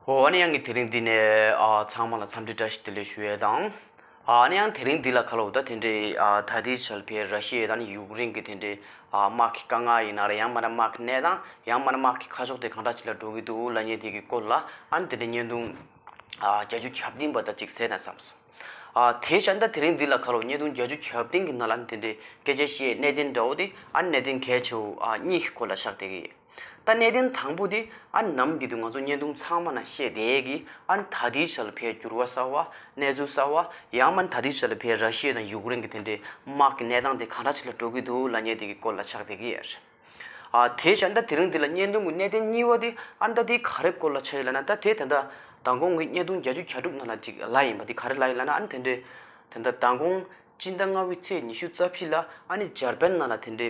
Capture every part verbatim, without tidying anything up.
འོ་ཨ་ནི་ཡང་གི་དེ་རིང་འདི་ནས་ཨ་ཚང་མ་ལ་འཚམས་འདྲི་བཀྲ་ཤིས་བདེ་ལེགས་ཞུ་ཡས་དང་། ཨ་ནི་ཡང་དེ་རིང་འདི་ལ་ཁ་ལོ་ད་དེ་འདྲའི་ཨ་ད་ལྟའི་ཆར་ཕའི་ར་ཤི་ཡ་དང་ཡུཀ་རེན་གྱི་དེ་འདྲའི་ཨ་དམག་གི་དཀའ་ངལ་ཡིན་ན་རེད། ཡང་མིན་ན་དམག་གི་གནས་སྟངས། ཡང་མིན་ན་དམག་གི་ཁ་ཕྱོགས་དེ་གང་འདྲ་ཅིག་ལ་འགྲོ་གི་འདུག་ལབ་མཁན་དེ་གི་སྐོར་ལ་ཨ་ནི་དེ་འདྲའི་བརྙན་ཐུང་ཨ་བརྒྱད་ཅུ་གྱ་བདུན་པ་ད་ཅིག་གཟིགས་ན་བསམས་སོང་། ཨ་དེ་བྱས་ད་དེ་རིང་འདི་ལ་ཁ་ལོ་བརྙན་ཐུང་བརྒྱད་ཅུ་གྱ་བདུན་གི་ནང་ལ་ཨ་ནི་དེ་འདྲའི་སྐད་ཆ་བཤད་གནད་དོན་འདྲ་བོ་དེ་ཨ་ནི་གནད་དོན་གལ་ཆེ་བོ་ཨ་གཉིས་ཀྱི་སྐོར་ལ་ཆགས་བསྡད་ཀྱི་ཡོད། ད་གནད་དོན་དང་པོ་དེ་ཨ་ནི་ནམ་རྒྱུན་དུ་ང་ཚོ་བརྙན་ཐུང་ཚང་མ་ན་བཤད་བསྡད་ཀྱི་ཨ་ནི་ད་ལྟའི་ཆ་ལ་ཕའི་འགྱུར་བ་གསར་བ། གནས་ཚུལ་གསར་བ། ཡང་མིན་ད་ལྟའི་ཆ་ལ་ཕའི་ར་ཤི་ཡ་དང་ཡུཀ་རེན་གྱི་དེ་འདྲའི་དམག་གི་གནས་སྟངས་དེ་གང་འདྲ་ཅིག་ལ་འགྲོ་གི་འདུག་ལབ་མཁན་དེ་གི་སྐོར་ལ་ཆགས་བསྡད་ཀྱི་ཡོད་རེད། ཨ་དེ་བྱས་ད་དེ་རིང་འདི་ལ་བརྙན་ཐུང་གི་གནད་དོན་གཉིས་པ་དེ་ཨ་ནི་ད་དེ་ག་རེ་སྐོར་ལ་ཆགས་ཡོད་ལབ་ན། ད་དེ་ད་ལྟ་མདང་དགོང་གི་བརྙན་ཐུང་བརྒྱད་ཅུ་གྱ་དྲུག་ནང་ལ་ཅིག་ལབ་ཡིན་པ་དེ་ག་རེ་ལབ་ཡིན་ལབ་ན། ཨ་ནི་དེ་འདྲའི་ད་ལྟ་མདང་དགོང་སྤྱི་ཟླ་ལྔ་པའི་ཚེས་ཉི་ཤུ་རྩ་བཞི་ལ་ཨ་ནི་འཇར་པན་ནང་ལ་དེ་འདྲའི་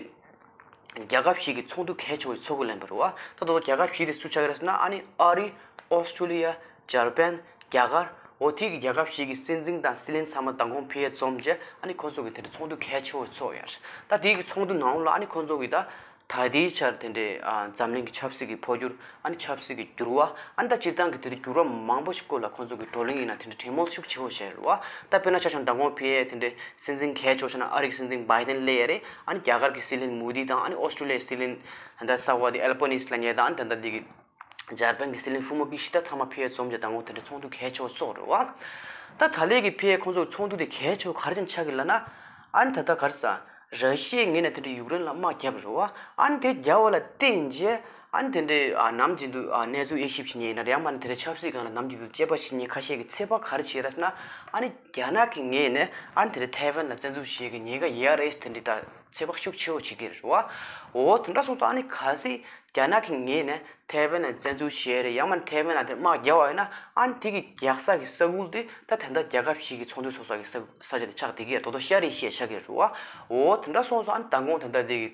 རྒྱལ་ཁབ་བཞི་གི་ཚོགས་འདུ་གལ་ཆེ་བའི་ཚོགས་འགོ་ལེན་པ་རེད་བ། ད་དོ་རྒྱལ་ཁབ་བཞི་དེ་སུ་ཆགས་ཀྱི་རེད་ཟེར་ན། ཨ་ནི་ཨ་རི། ཨོ་སི་ཀྲོ་ལི་ཡ། འཇར་པན། རྒྱ་གར། འོ་དེ་གི་རྒྱལ་ཁབ་བཞི་གི་སྲིད་འཛིན་དང་སྲིད་བློན་ཚང་མ་མདང་དགོང་ཕེབས་འཛོམས་བྱས་ཨ་ནི་ཁོང་ཚོ་གི་དེ་འདྲ་ཚོགས་འདུ་གལ་ཆེ་བོ་ཚོགས་ཡོད་རེད། ད་དེ་གི་ཚོགས་འདུ་ནང་ལ་ཨ་ནི་ཁོང་ཚོ་གི་ད་ད་ལྟའི་ཆར་དེ་འདྲའི་ཨ་འཛམ་གླིང་གི་ཆབ་སྲིད་ཀྱི་འཕོ་འགྱུར། ཨ་ནི་ཆབ་སྲིད་ཀྱི་འགྱུར་བ། ཨ་ནི་ད་སྤྱིར་བཏང་གི་དེ་འདྲའི་འགྱུར་བ་མང་པོ་ཞིག་སྐོར་ལ་ཁོང་ཚོ་གི་བགྲོ་གླེང་ཡིན་ན་དེ་འདྲའི་གྲོས་མོལ་ཤུགས་ཆེ་བོ་བྱས་རེད་བ། ད་དཔེར་ན་ཆ་བཞག་མདང་དགོང་ཕེབས་དེ་འདྲའི་སྲིད་འཛིན་གལ་ཆེ་བོ་ཆགས་ན་ཨ་རི་གི་སྲིད་འཛིན་བྷའི་ཌེན་སླེབས་ཡ་རེད། ཨ་ནི་རྒྱ་གར་གྱི་སྲིད་བློན་མོ་དི་དང་། ཨ་ནི་ཨོ་སི་ཀྲོ་ལི་ཡའི་སྲིད་བློན་ད་ལྟ་གསར་བ་དེ་ཨལ་པ་ནིས་ལབ་མཁན་དང་། ཨ་ནི་ད་ལྟ་འདི་གི་འཇར་པན་གྱི་སྲིད་བློན་ཧྥུ་མོ་ཀི་ཤི་ད་ཚང་མ་ཕེབས་འཛོམས་བྱས་མདང་དགོང་དེ་འདྲའི་ཚོགས་འདུ་གལ་ཆེ་བོ་ཚོགས་རེད་བ། ད་ད་ལན་གྱི་ཕེབས་ཁོང་ཚོ་ཚོགས་འདུ་དེ་གལ་ཆེ་བོ་ག་རེ་བྱས་ནས་ཆགས་ཀྱི་ལབ་ན། ཨ་ནི་ད་ལྟ་ག་རེ་ཟེར། ར་ཤི་ཡའི་ངོས་ནས་དེ་འདྲའི་ཡུཀ་རེན་ལ་དམག་བརྒྱབ་རེད་བ། ཨ་ནི་དེ་བརྒྱབ་པ་ལ་བརྟེན་བྱས་ཨ་ནི་དེ་འདྲའི་ཨ་ནམ་རྒྱུན་དུ་ཨ་གནས་ཚུལ་དབྱེ་ཞིབ་བྱེད་མཁན་ཡིན་ན་རེད། ཡང་མིན་ན་དེ་འདྲའི་ཆབ་སྲིད་སྒང་ལ་ནམ་རྒྱུན་དུ་དཔྱད་པ་བྱེད་མཁན་ཁ་ཤས་ཀྱིས་ཚོད་དཔག་ག་རེ་བྱས་རེད་ཟེར་ན། ཨ་ནི་རྒྱ་ནག་གི་ངོས་ནས་ཨ་ནི་དེ་འདྲའི་ཐའེ་ཝན་ལ་བཙན་འཛུལ་བྱེད་ཀྱི་ཉེན་ཁ་ཡོད་རེད་དེ་འདྲའི་ད་ཚོད་དཔག་ཤུགས་ཆེ་བོ་བྱེད་ཀྱི་རེད་བ། འོ་དེ་འདྲ་སོང་ཙང་ཨ་ནི་གལ་སྲིད་རྒྱ་ནག་གི་ངོས་ནས་ཐའེ་ཝན་ལ་བཙན་འཛུལ་བྱས་རེད། ཡང་མིན་ཐའེ་ཝན་ལ་དེ་དམག་བརྒྱབ་པ་ཡིན་ན། ཨ་ནི་དེ་གི་རྒྱག་ས་གི་ས་ཁུལ་དེ་ད་དེ་འདྲ་རྒྱལ་ཁབ་བཞི་གི་ཚོགས་འདུ་ཚོགས་ས་གི་ས་ས་ཆ་དེ་ཆགས་བསྡད་ཀྱི་རེད། དོ་དོ་ཤར་ཨེ་ཤི་ཡ་ཆགས་ཀྱི་རེད་བ། འོ་དེ་འདྲ་སོང་ཙང་ཨ་ནི་མདང་དགོང་དེ་འདྲ་དེ་གི་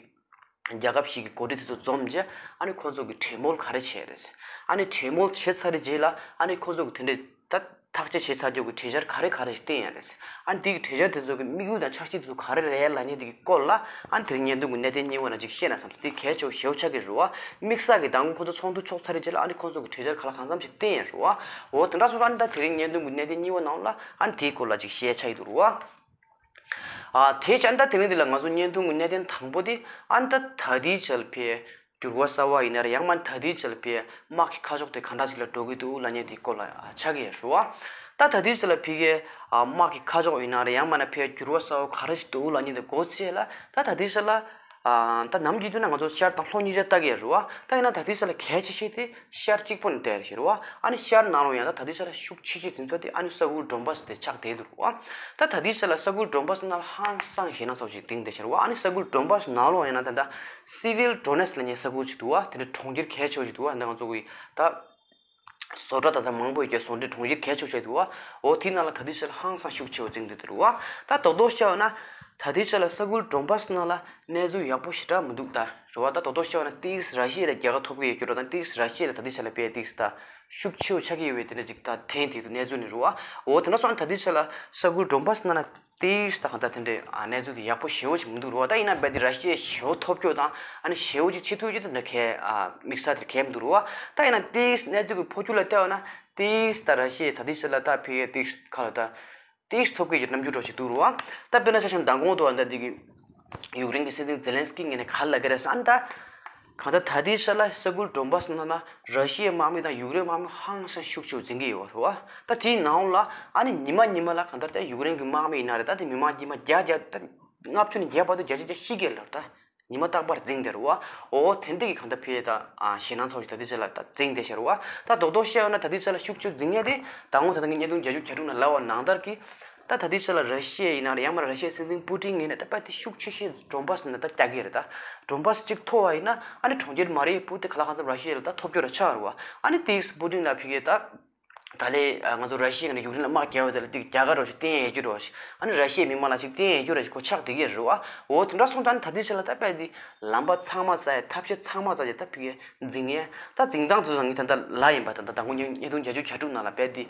རྒྱལ་ཁབ་བཞི་གི་འགོ་ཁྲིད་དེ་ཚོ་འཛོམས་རྗེས་ཨ་ནི་ཁོང་ཚོ་གི་གྲོས་མོལ་ག་རེ་བྱས་རེད། ཨ་ནི་གྲོས་མོལ་བྱས་ཚར་རྗེས་ལ་ཨ་ནི་ཁོང་ཚོ་གི་དེ་འདྲའི་ད་ཐག་གཅོད་བྱས་ཚར་རྒྱུ་གི་གྲོས་འཆར་ག་རེ་ག་རེ་ཞིག་བཏིང་ཡོད་རེད། ཨ་ནི་དེ་གི་གྲོས་འཆར་དེ་ཚོ་གི་དམིགས་ཡུལ་དང་འཆར་གཞི་དེ་ཚོ་ག་རེ་རེད་ལབ་མཁན་དེ་གི་སྐོར་ལ་ཨ་ནི་དེ་རིང་བརྙན་ཐུང་གི་གནད་དོན་གཉིས་པ་ནང་ཅིག་བཤད་ན་བསམ་སོང་། དེ་གལ་ཆེ་བོ་ཞེ་པོ་ཆགས་ཀྱི་རེད་བ། དམིགས་བསལ་གྱི་མདང་དགོང་ཁོང་ཚོ་ཚོགས་འདུ་ཚོགས་ཚར་རྗེས་ལ་ཨ་ནི་ཁོང་ཚོ་གི་གྲོས་འཆར་ག་ལ་གང་འཚམ་ཞིག་བཏིང་ཡོད་རེད་བ། འོ་དེ་འདྲ་སོང་ཙང་ཨ་ནི་ད་དེ་རིང་བརྙན་ཐུང་གི་གནད་དོན་གཉིས་པ་ནང་ལ་ཨ་ནི་དེའི་སྐོར་ལ་ཅིག་བཤད་འཆར་ཡོད་འདུག་རེད་བ། ཨ་དེ་བྱས་ད་དེ་རིང་འདི་ལ་ང་ཚོ་བརྙན་ཐུང་གི་གནད་དོན་དང་པོ་དེ་ཨ་ནི་ད་ད་ལྟའི་ཆ་ལ་ཕའི་འགྱུར་བ་གསར་བ་ཡིན་ན་རེད། ཡང་མིན་ད་ལྟའི་ཆ་ལ་ཕའི་དམག་གི་ཁ་ཕྱོགས་དེ་གང་འདྲ་ཞིག་ལ་འགྲོ་གི་འདུག་ལབ་མཁན་དེའི་སྐོར་ལ་ཨ་ཆགས་ཀྱི་ཡོད་རེད་བ། ད་ད་ལྟའི་ཆ་ལ་ཕ་གིའི་ཨ་དམག་གི་ཁ་ཕྱོགས་ཡིན་ན་རེད། ཡང་མིན་ན་ཕའི་འགྱུར་བ་གསར་བ་ག་རེ་ཞིག་འདུག་ལབ་མཁན་དེ་མགོ་ཚོས་ལ། ད་ད་ལྟའི་ཆ་ལ་ཨ་ད་ནམ་རྒྱུན་དུ་ན་ང་ཚོ་ཤར་དང་ལྷོ་གཉིས་ཆ་ལྟ་གི་ཡོད་རེད་བ། ད་ཡིན་ན་ད་ལྟའི་ཆ་ལ་གལ་ཆེ་ཤོས་དེ་ཤར་གཅིག་པོ་ནས་བལྟས་རེད་ཤེས་རེད་བ། ཨ་ནི་ཤར་ནང་ལོགས་ཡང་ད་ད་ལྟའི་ཆ་ལ་ཤུགས་ཆེ་ཤོས་འཛིན་ཐོག་དེ་ཨ་ནི་ས་ཁུལ་ཌོན་བྷ་སི་དེ་ཆགས་བསྡད་འདུག་རེད་བ། ད་ད་ལྟའི་ཆ་ལ་ས་ཁུལ་ཌོན་བྷ་སི་ནང་ལ་ཧང་སང་ཞེད་སྣང་ཚ་པོ་ཞིག་ལྡིང་བསྡད་ཤག་རེད་བ། ཨ་ནི་ས་ཁུལ་ཌོན་བྷ་སི་ནང་ལོགས་ཡང་ན་ད་ལྟ་སི་ཝིལ་ཌོ་ནེ་སི་ལབ་མཁན་ས་ཁུལ་ཞིག་འདུག་བ། དེ་འདྲ་གྲོང་ཁྱེར་གལ་ཆེ་བོ་ཞིག་འདུག་བ། ད་ང་ཚོ་གི་ད་བཟོ་གྲྭ་དང་ད་མང་པོ་ཡོད་ཀྱི་བཟོ་གྲྭ་གྲོང་ཁྱེར་གལ་ཆེ་བོ་ཞིག་འདུག་བ། འོ་དེའི་ནང་ལ་ད་ལྟའི་ཆ་ལ་ཧང་སང་ཤུགས་ཆེ་བོ་འཛིང་བསྡད་འདུག་རེད་བ། ད་རྡོག་རྡོག་བཤད་པ་ན་ད་ལྟའི་ཆ་ལ་ས་ཁུལ་ཌོན་བྷ་སི་ནང་ལ་གནས་ཚུལ་ཡག་པོ་ཞེ་དྲག་མི་འདུག་ད་རེད་བ། ད་རྡོག་རྡོག་བཤད་པ་ན་ཏོག་ཙམ་ར་ཤི་ཡ་ལ་རྒྱལ་ཁ་ཐོབ་ཀྱི་ཡོད་རྒྱུ་རེད། ད་ཏོག་ཙམ་ར་ཤི་ཡ་ལ་ད་ལྟའི་ཆ་ལ་དཔེ་ཏོག་ཙམ་ད་ཤུགས་ཆེ་བོ་ཆགས་ཀྱི་ཡོད་པའི་དེ་འདྲ་ཅིག་ད་ཐོན་བསྡད་འདུག་གནས་ཚུལ་ནི་རེད་བ། འོ་དེ་འདྲ་སོང་ན་ད་ལྟའི་ཆ་ལ་ས་ཁུལ་ཌོན་བྷ་སི་ནང་ལ་ཏོག་ཙམ་ད་གང་ལྟར་དེ་འདྲའི་ཨ་གནས་ཚུལ་དེ་ཡག་པོ་ཞེ་བོ་ཞིག་མི་འདུག་རེད་བ། ད་ཡིན་ན་རྦད་དེ་ར་ཤི་ཡས་ཞེ་བོ་ཐོབ་རྒྱུ་དང་ཨ་ནི་ཞེ་བོ་ཅིག་བྱེད་ཐུབ་རྒྱུ་དེ་འདྲ་གལ་ཨ་དམིགས་བསལ་དེ་གལ་མི་འདུག་རེད་བ། ད་ཡིན་ན་ཏོག་ཙམ་གནས་ཚུལ་གྱི་འཕོ་འགྱུར་ལ་བལྟས་པ་ན་ཏོག་ཙམ་ད་ར་ཤི་ཡས་ད་ལྟའི་ཆ་ལ་ད་ཕ་གིར་ཏོག་ཙམ་ག་ལ་ད་ཏོག་ཙམ་ཐོབ་ཀྱི་ཡོད་རྣམ་འགྱུར་འདྲ་ཞིག་འདུག་རེད་བ། ད་དཔེར་ན་ཆ་བཞག་མདང་དགོང་དུ་ཨ་ད་འདི་གི་ཡུཀ་རེན་གྱི་སྲིད་འཛིན་ཛེ་ལན་སི་ཀི་ངོས་ནས་ག་རེ་ལབ་ཀྱི་རེད་ཟེར་ན། ད་གང་ལྟར་ད་ལྟའི་ཆ་ལ་ས་ཁུལ་ཌོན་བྷ་སི་ནང་ལ་ར་ཤི་ཡའི་དམག་མི་དང་ཡུཀ་རེན་དམག་མི་ཧང་སང་ཤུགས་ཆེ་བོ་འཛིང་གི་ཡོད་རེད་བ། ད་དེའི་ནང་ལ་ཨ་ནི་ཉི་མ་ཉི་མ་ལ་གང་ལྟར་ད་ཡུཀ་རེན་གྱི་དམག་མི་ཡིན་ན་རེད། ད་དེ་མི་མང་ཉི་མ་བརྒྱ་བརྒྱ་ད་ལྔ་བཅུ་ནས་བརྒྱ་བར་དུ་བརྒྱ་ཆ་བརྒྱ་ཤི་གི་ཡོད་རེད། ད་ཉི་མ་རྟག་པར་འཛིང་བསྡད་རེད་བ། འོ་དེ་འདྲ་གི་གང་ལྟར་ཕ་གིར་ད་ཨ་ཞེད་སྣང་ཚ་བོ་ཞིག་ད་ལྟའི་ཆ་ལ་ད་འཛིང་བསྡད་ཤག་རེད་བ། ད་རྡོག་རྡོག་བཤད་ཡོད་ན་ད་ལྟའི་ཆ་ལ་ཤུགས་ཆེ་བོ་འཛིང་ཡས་དེ་ད་འོང་ད་ལྟ་ངས་བརྙན་ཐུང་བརྒྱད་ཅུ་གྱ་དྲུག་ནང་ལབ་པ་ནང་ལྟར་གྱི། ད་ད་ལྟའི་ཆ་ལ་ར་ཤི་ཡ་ཡིན་ན་རེད། ཡང་མིན་ན་ར་ཤི་ཡའི་སྲིད་འཛིན་པུ་ཏིན་ངོས་ནས་ད་དཔེ་དེ་ཤུགས་ཆེ་ཤོས་ཌོན་བྷ་སི་ནང་ད་རྒྱག་གི་རེད། ད་ཌོན་བྷ་སི་གཅིག་ཐོབ་པ་ཡིན་ན་ཨ་ནི་གྲོང་ཁྱེར་མ་རི་ཡུ་པོལ་དེ་ག་ལ་གང་འཚམ་ར་ཤི་ཡ་ལ་ད་ཐོབ་རྒྱུ་ར་ཆགས་རེད་བ། ཨ་ནི་ཏོག་ཙམ་པུ་ཏིན་ལ་ཕ་གིར་ད་ད་ལས་ང་ཚོ་ར་ཤི་ཡ་ནས་ཡུཀ་རེན་ལ་དམག་རྒྱག་པ་དེ་ལ་ཏིག་རྒྱལ་ཁ་རོ་ཞིག་བསྟན་ཡས་རྒྱུ་རོ་ཞིག་ཨ་ནི་ར་ཤི་ཡའི་མི་མང་ལ་ཞིག་བསྟན་ཡས་རྒྱུ་རོ་ཞིག་གོ་ཆགས་བསྡད་ཀྱི་རེད་བ། འོ་དེ་འདྲ་སོང་ཙང་ད་ལྟའི་ཆ་ལ་ད་དཔེ་དེ་ལམ་པ་ཚང་མ་བཙལ་ཡས། ཐབས་ཤེས་ཚང་མ་བཙལ་ཡས། ད་ཕ་གིར་འཛིང་ཡས། ད་འཛིང་སྟངས་ཚོ་ངས་ད་ལྟ་ལབ་ཡིན་པ། ད་ལྟ་དང་པོ་ཉིན་ཉིན་ཐུང་བརྒྱད་ཅུ་གྱ་དྲུག་ནང་ལ་དཔེ་དེ་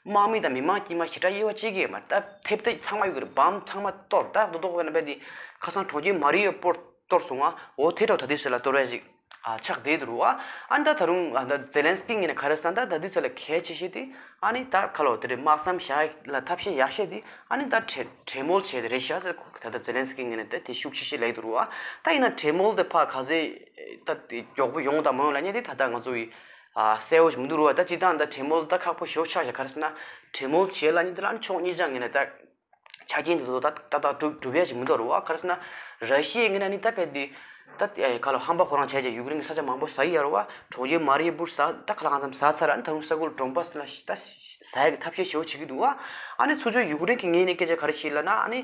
དམག་མི་དང་མི་མང་དཀྱུས་མ་ཞེ་དྲག་དབྱེ་བ་ཕྱེ་གི་ཡོད་མ་རེད། ད་ཐེབས་ཐེབས་ཚང་མ་ཡོད་ཀྱི་རེད། བམ་ཚང་མ་གཏོར། ད་རྡོག་རྡོག་བྱས་ན་དཔེ་དེ་ཁ་སང་གྲོང་ཁྱེར་མ་རི་ཡུ་པོལ་གཏོར་སོང་ང་། འོ་དེ་འདྲ་ད་ལྟའི་ཆ་ལ་གཏོར་ཡས་ཅིག་ ཨ་ཆགས་བསྡད་འདུག་རུ་བ། ཨ་ནི་ད་ད་རུང་ཨ་ད་ཛེ་ལན་སི་ཀི་ངོས་ནས་ག་རེ་ཟེར་ན་ད་ད་འདི་ཚོ་ལ་གལ་ཆེ་ཤོས་དེ་ཨ་ནི་ད་ག་ལོ་དེ་རེད། དམག་མཚམས་བཞག་ལ་ཐབས་ཤེས་ཡག་ཤོས་དེ་ཨ་ནི་ད་གྲོས་གྲོས་མོལ་བྱས་ཏེ་རེད་ཤག་ད་ད་ཛེ་ལན་སི་ཀི་ངོས་ནས་ད་དེ་ཤུགས་ཆེ་ཤོས་ལབ་འདུག་རུ་བ། ད་ཡིན་ན་གྲོས་མོལ་དེ་ཕར་ག་ཚོད་ད་དེ་མགྱོགས་པོ་ཡོང་དང་མ་ཡོང་ལབ་མཁན་དེ་ད་ད་ང་ཚོ་ཡི་ཨ་གསལ་བོ་ཞིག་མི་འདུག་རུ་བ། ད་སྤྱིར་བཏང་ད་གྲོས་མོལ་ད་ཁག་པོ་ཞེ་པོ་ཆགས་ཤག་ག་རེ་ཟེར་ན་གྲོས་མོལ་བྱས་ལབ་མཁན་དེ་ལ་ཨ་ནི་ཕྱོགས་གཉིས་ཆ་ངོས་ནས་ད། ཆ་རྐྱེན་དེ་ཚོ་ཏག་ཏག་ཏག་སྒྲུབ་སྒྲུབ་ཡ་ཞིག་མི་འདུག་རུ་བ། ག་རེ་ཟེར་ན་ར་ཤི་ཡའི་ངོས་ནས་ནི་ད་ཕེ་དེ་ད་ཨེ་ག་ལོ་ཧམ་པ་ཁོ་རང་བྱས་བྱས་ཡུཀ་རེན་གྱི་ས་ཆ་མང་པོ་ཟ་ཡི་ཡོད་རུ་བ། གྲོང་ཁྱེར་མ་རི་ཡུ་པོལ་ཟ་ད་ག་ལ་གང་འཚམ་ཟ་ཚར། ཨ་ནི་ད་རུང་ས་ཁུལ་ཌོན་པཱ་སི་ལ་ད་ཟ་ཡ་གི་ཐབས་ཤེས་ཞེ་པོ་བྱེད་ཀྱི་འདུག་བ། ཨ་ནི་ཚུར་ཕྱོགས་ཡུཀ་རེན་གྱི་ངོས་ནས་སྐད་ཆ་ག་རེ་བཤད་ལབ་ན་ཨ་ནི་